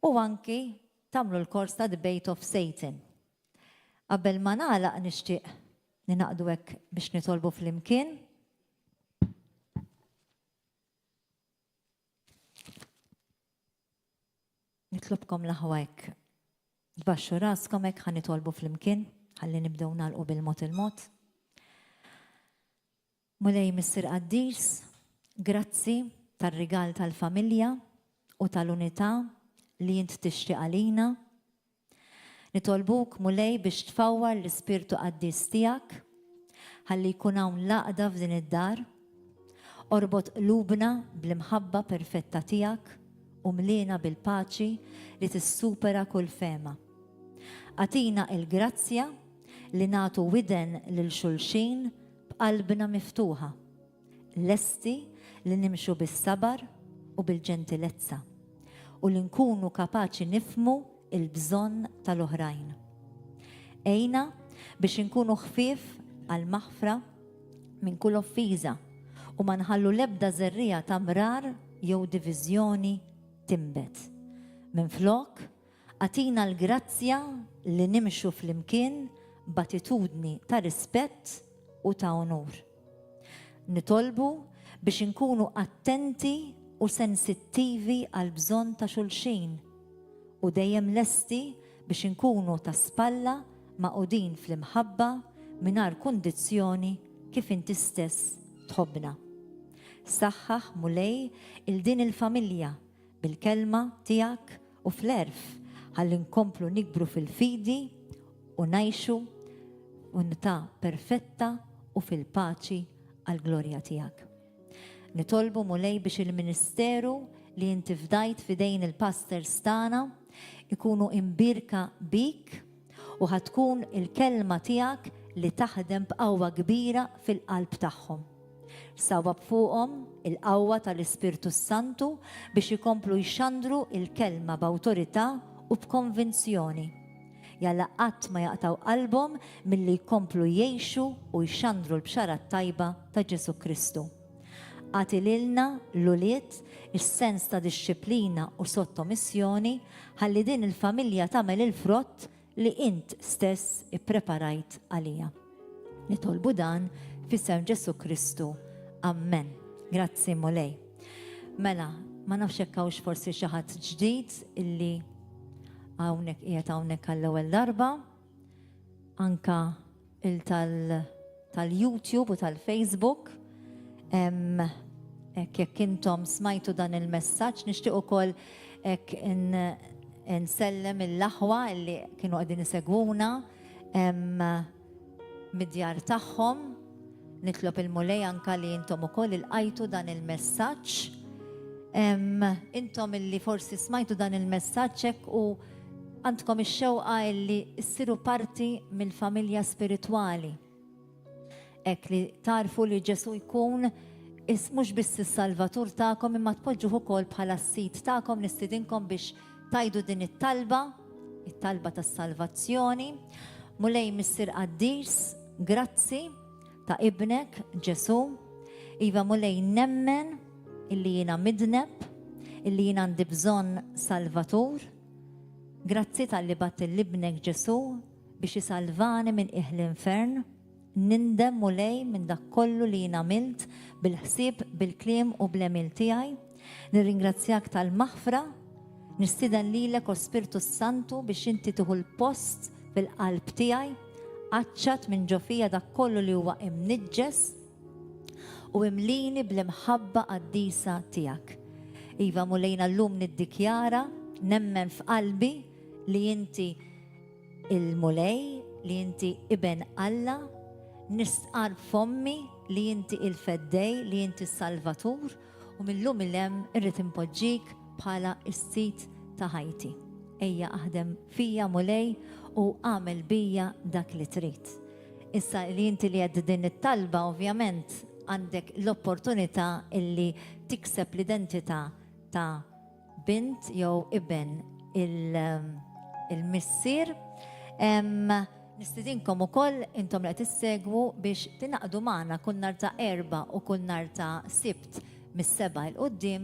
u anki tagħmlu l-kors ta' Debate of Satan. Qabel ma nagħlaq nixtieq ninaqdu hekk biex nitolbu flimkien. Nitlobkom l-aħwa hekk. Tbaxxu raskom hekk ħa nitolbu flimkien ħalli nibdew nagħlqu bil-mod il-mod. Mulej Missier Qaddis, grazzi tar-rigal tal-familja u tal-unità li int tixtieq għalina. Nitolbuk, Mulej, biex tfawwar l-Ispirtu Qaddis tiegħek ħalli jkun hawn l-għaqda f'din id-dar. Orbot qlubna bl-imħabba perfetta tiegħek u mliena bil-paċi li tissupera kull fehma. Agħtina l-grazzja li nagħtu widen lil xulxin b'qalbna miftuħa, lesti li nimxu bis-sabar u bil-ġentilezza, u li nkunu kapaċi nifhmu l-bżonn tal-oħrajn. Għinna biex inkunu ħfief għall-maħfra minn kull offiża u ma nħallu l-ebda żerriegħa ta' mrar jew diviżjoni tinbet. Minflok, Agħtina l-grazzja li nimxu flimkien b'attitudni ta' rispett u ta' unur. Nitolbu biex inkunu attenti u sensittivi għall-bżonn ta' xulxin u dejjem lesti biex inkunu ta' spalla magħqudin fl-imħabba mingħajr kundizzjoni kif inti stess tħobbna. Saħħaħ, Mulej, 'il din il-familja bil-kelma tiegħek u fl-għerf ħalli nkomplu nikbru fil-fidi u ngħixu unità perfetta u fil-paċi għall-glorja tiegħek. Nitolbu Mulej biex il-ministeru li inti fdajt f'idejn il-pastors tagħna ikunu imbierka bik u ħa tkun il-kelma tiegħek li taħdem b'qawwa kbira fil-qalb tagħhom. Sawwab fuqhom il-qawwa tal-Ispirtu s-Santu biex ikomplu jxandru l-Kelma b'awtorità u b'konvinzjoni. Jalla qatt ma jaqtgħu qalbhom milli jkomplu jgħixu u jxandru l-Bxara t-Tajba ta' Ġesù Kristu. Agħti lilna, l-ulied, is-sens ta' dixxiplina u sottomissjoni ħalli din il-familja tagħmel il-frott li int stess ippreparajt għalija. Nitolbu dan f'isem Ġesù Kristu. Ammen. Grazzi Mulej. Mela, ma nafx jekk hawnx forsi xi ħadd ġdid illi hawnhekk qiegħed hawnhekk għall-ewwel darba. Anka il tal-YouTube u tal-Facebook. Hekk jekk intom smajtu dan il-messaġġ, nixtieq ukoll hekk insellem il-aħwa li kienu qegħdin isegwuna mid-djar tagħhom. Nitlob il-Mulej anka li intom ukoll ilqajtu dan il-messaġġ. Intom illi forsi smajtu dan il-messaġġ hekk u għandkom ix-xewqa illi ssiru parti mill-familja spiritwali. Hekk li tagħrfu li Ġesù jkun mhux biss is-Salvatur tagħkom imma tpoġġuh ukoll bħala s-Sid tagħkom nistidinkom biex tgħidu din it-talba, it-talba tas-salvazzjoni. Mulej Missier Qaddis, grazzi ta' ibnek Ġesù. Iva Mulej nemmen illi jiena midneb, illi jiena għandi bżonn Salvatur. Grazzi talli bgħatt lil ibnek Ġesù biex isalvani minn qiegħ l-infern. Nindem, Mulej, minn dak kollu li jien għamilt bil-ħsieb, bil-kliem u bl-għemil tiegħi. Nirringrazzjak tal-maħfra. Nistieden lilek, o Spirtu s-Santu, biex inti tieħu l-post fil-qalb tiegħi. Qaċċat minn ġo fija dak kollu li huwa imniġġes u imlini bl-imħabba qaddisa tiegħek. Iva, Mulejna, llum niddikjara. Nemmen f'qalbi li inti il-Mulej, li inti Iben Alla, nistqarr b'fommi li inti il-Feddej, li inti s-Salvatur, u mil-lum 'il hemm irrid inpoġġik bħala s-Sid ta' ħajti. Ejja aħdem fija, Mulej, u agħmel bija dak li trid. Issa li inti li għedt din it-talba, ovvjament għandek l-opportunità illi tikseb l-identità ta' bint jew iben il-Missier. Nistidinkom ukoll intom li qed issegwu biex tingħaqdu magħna kull nhar ta' Erbgħa u kull nhar ta' Sibt mis-sebgħa 'l quddiem.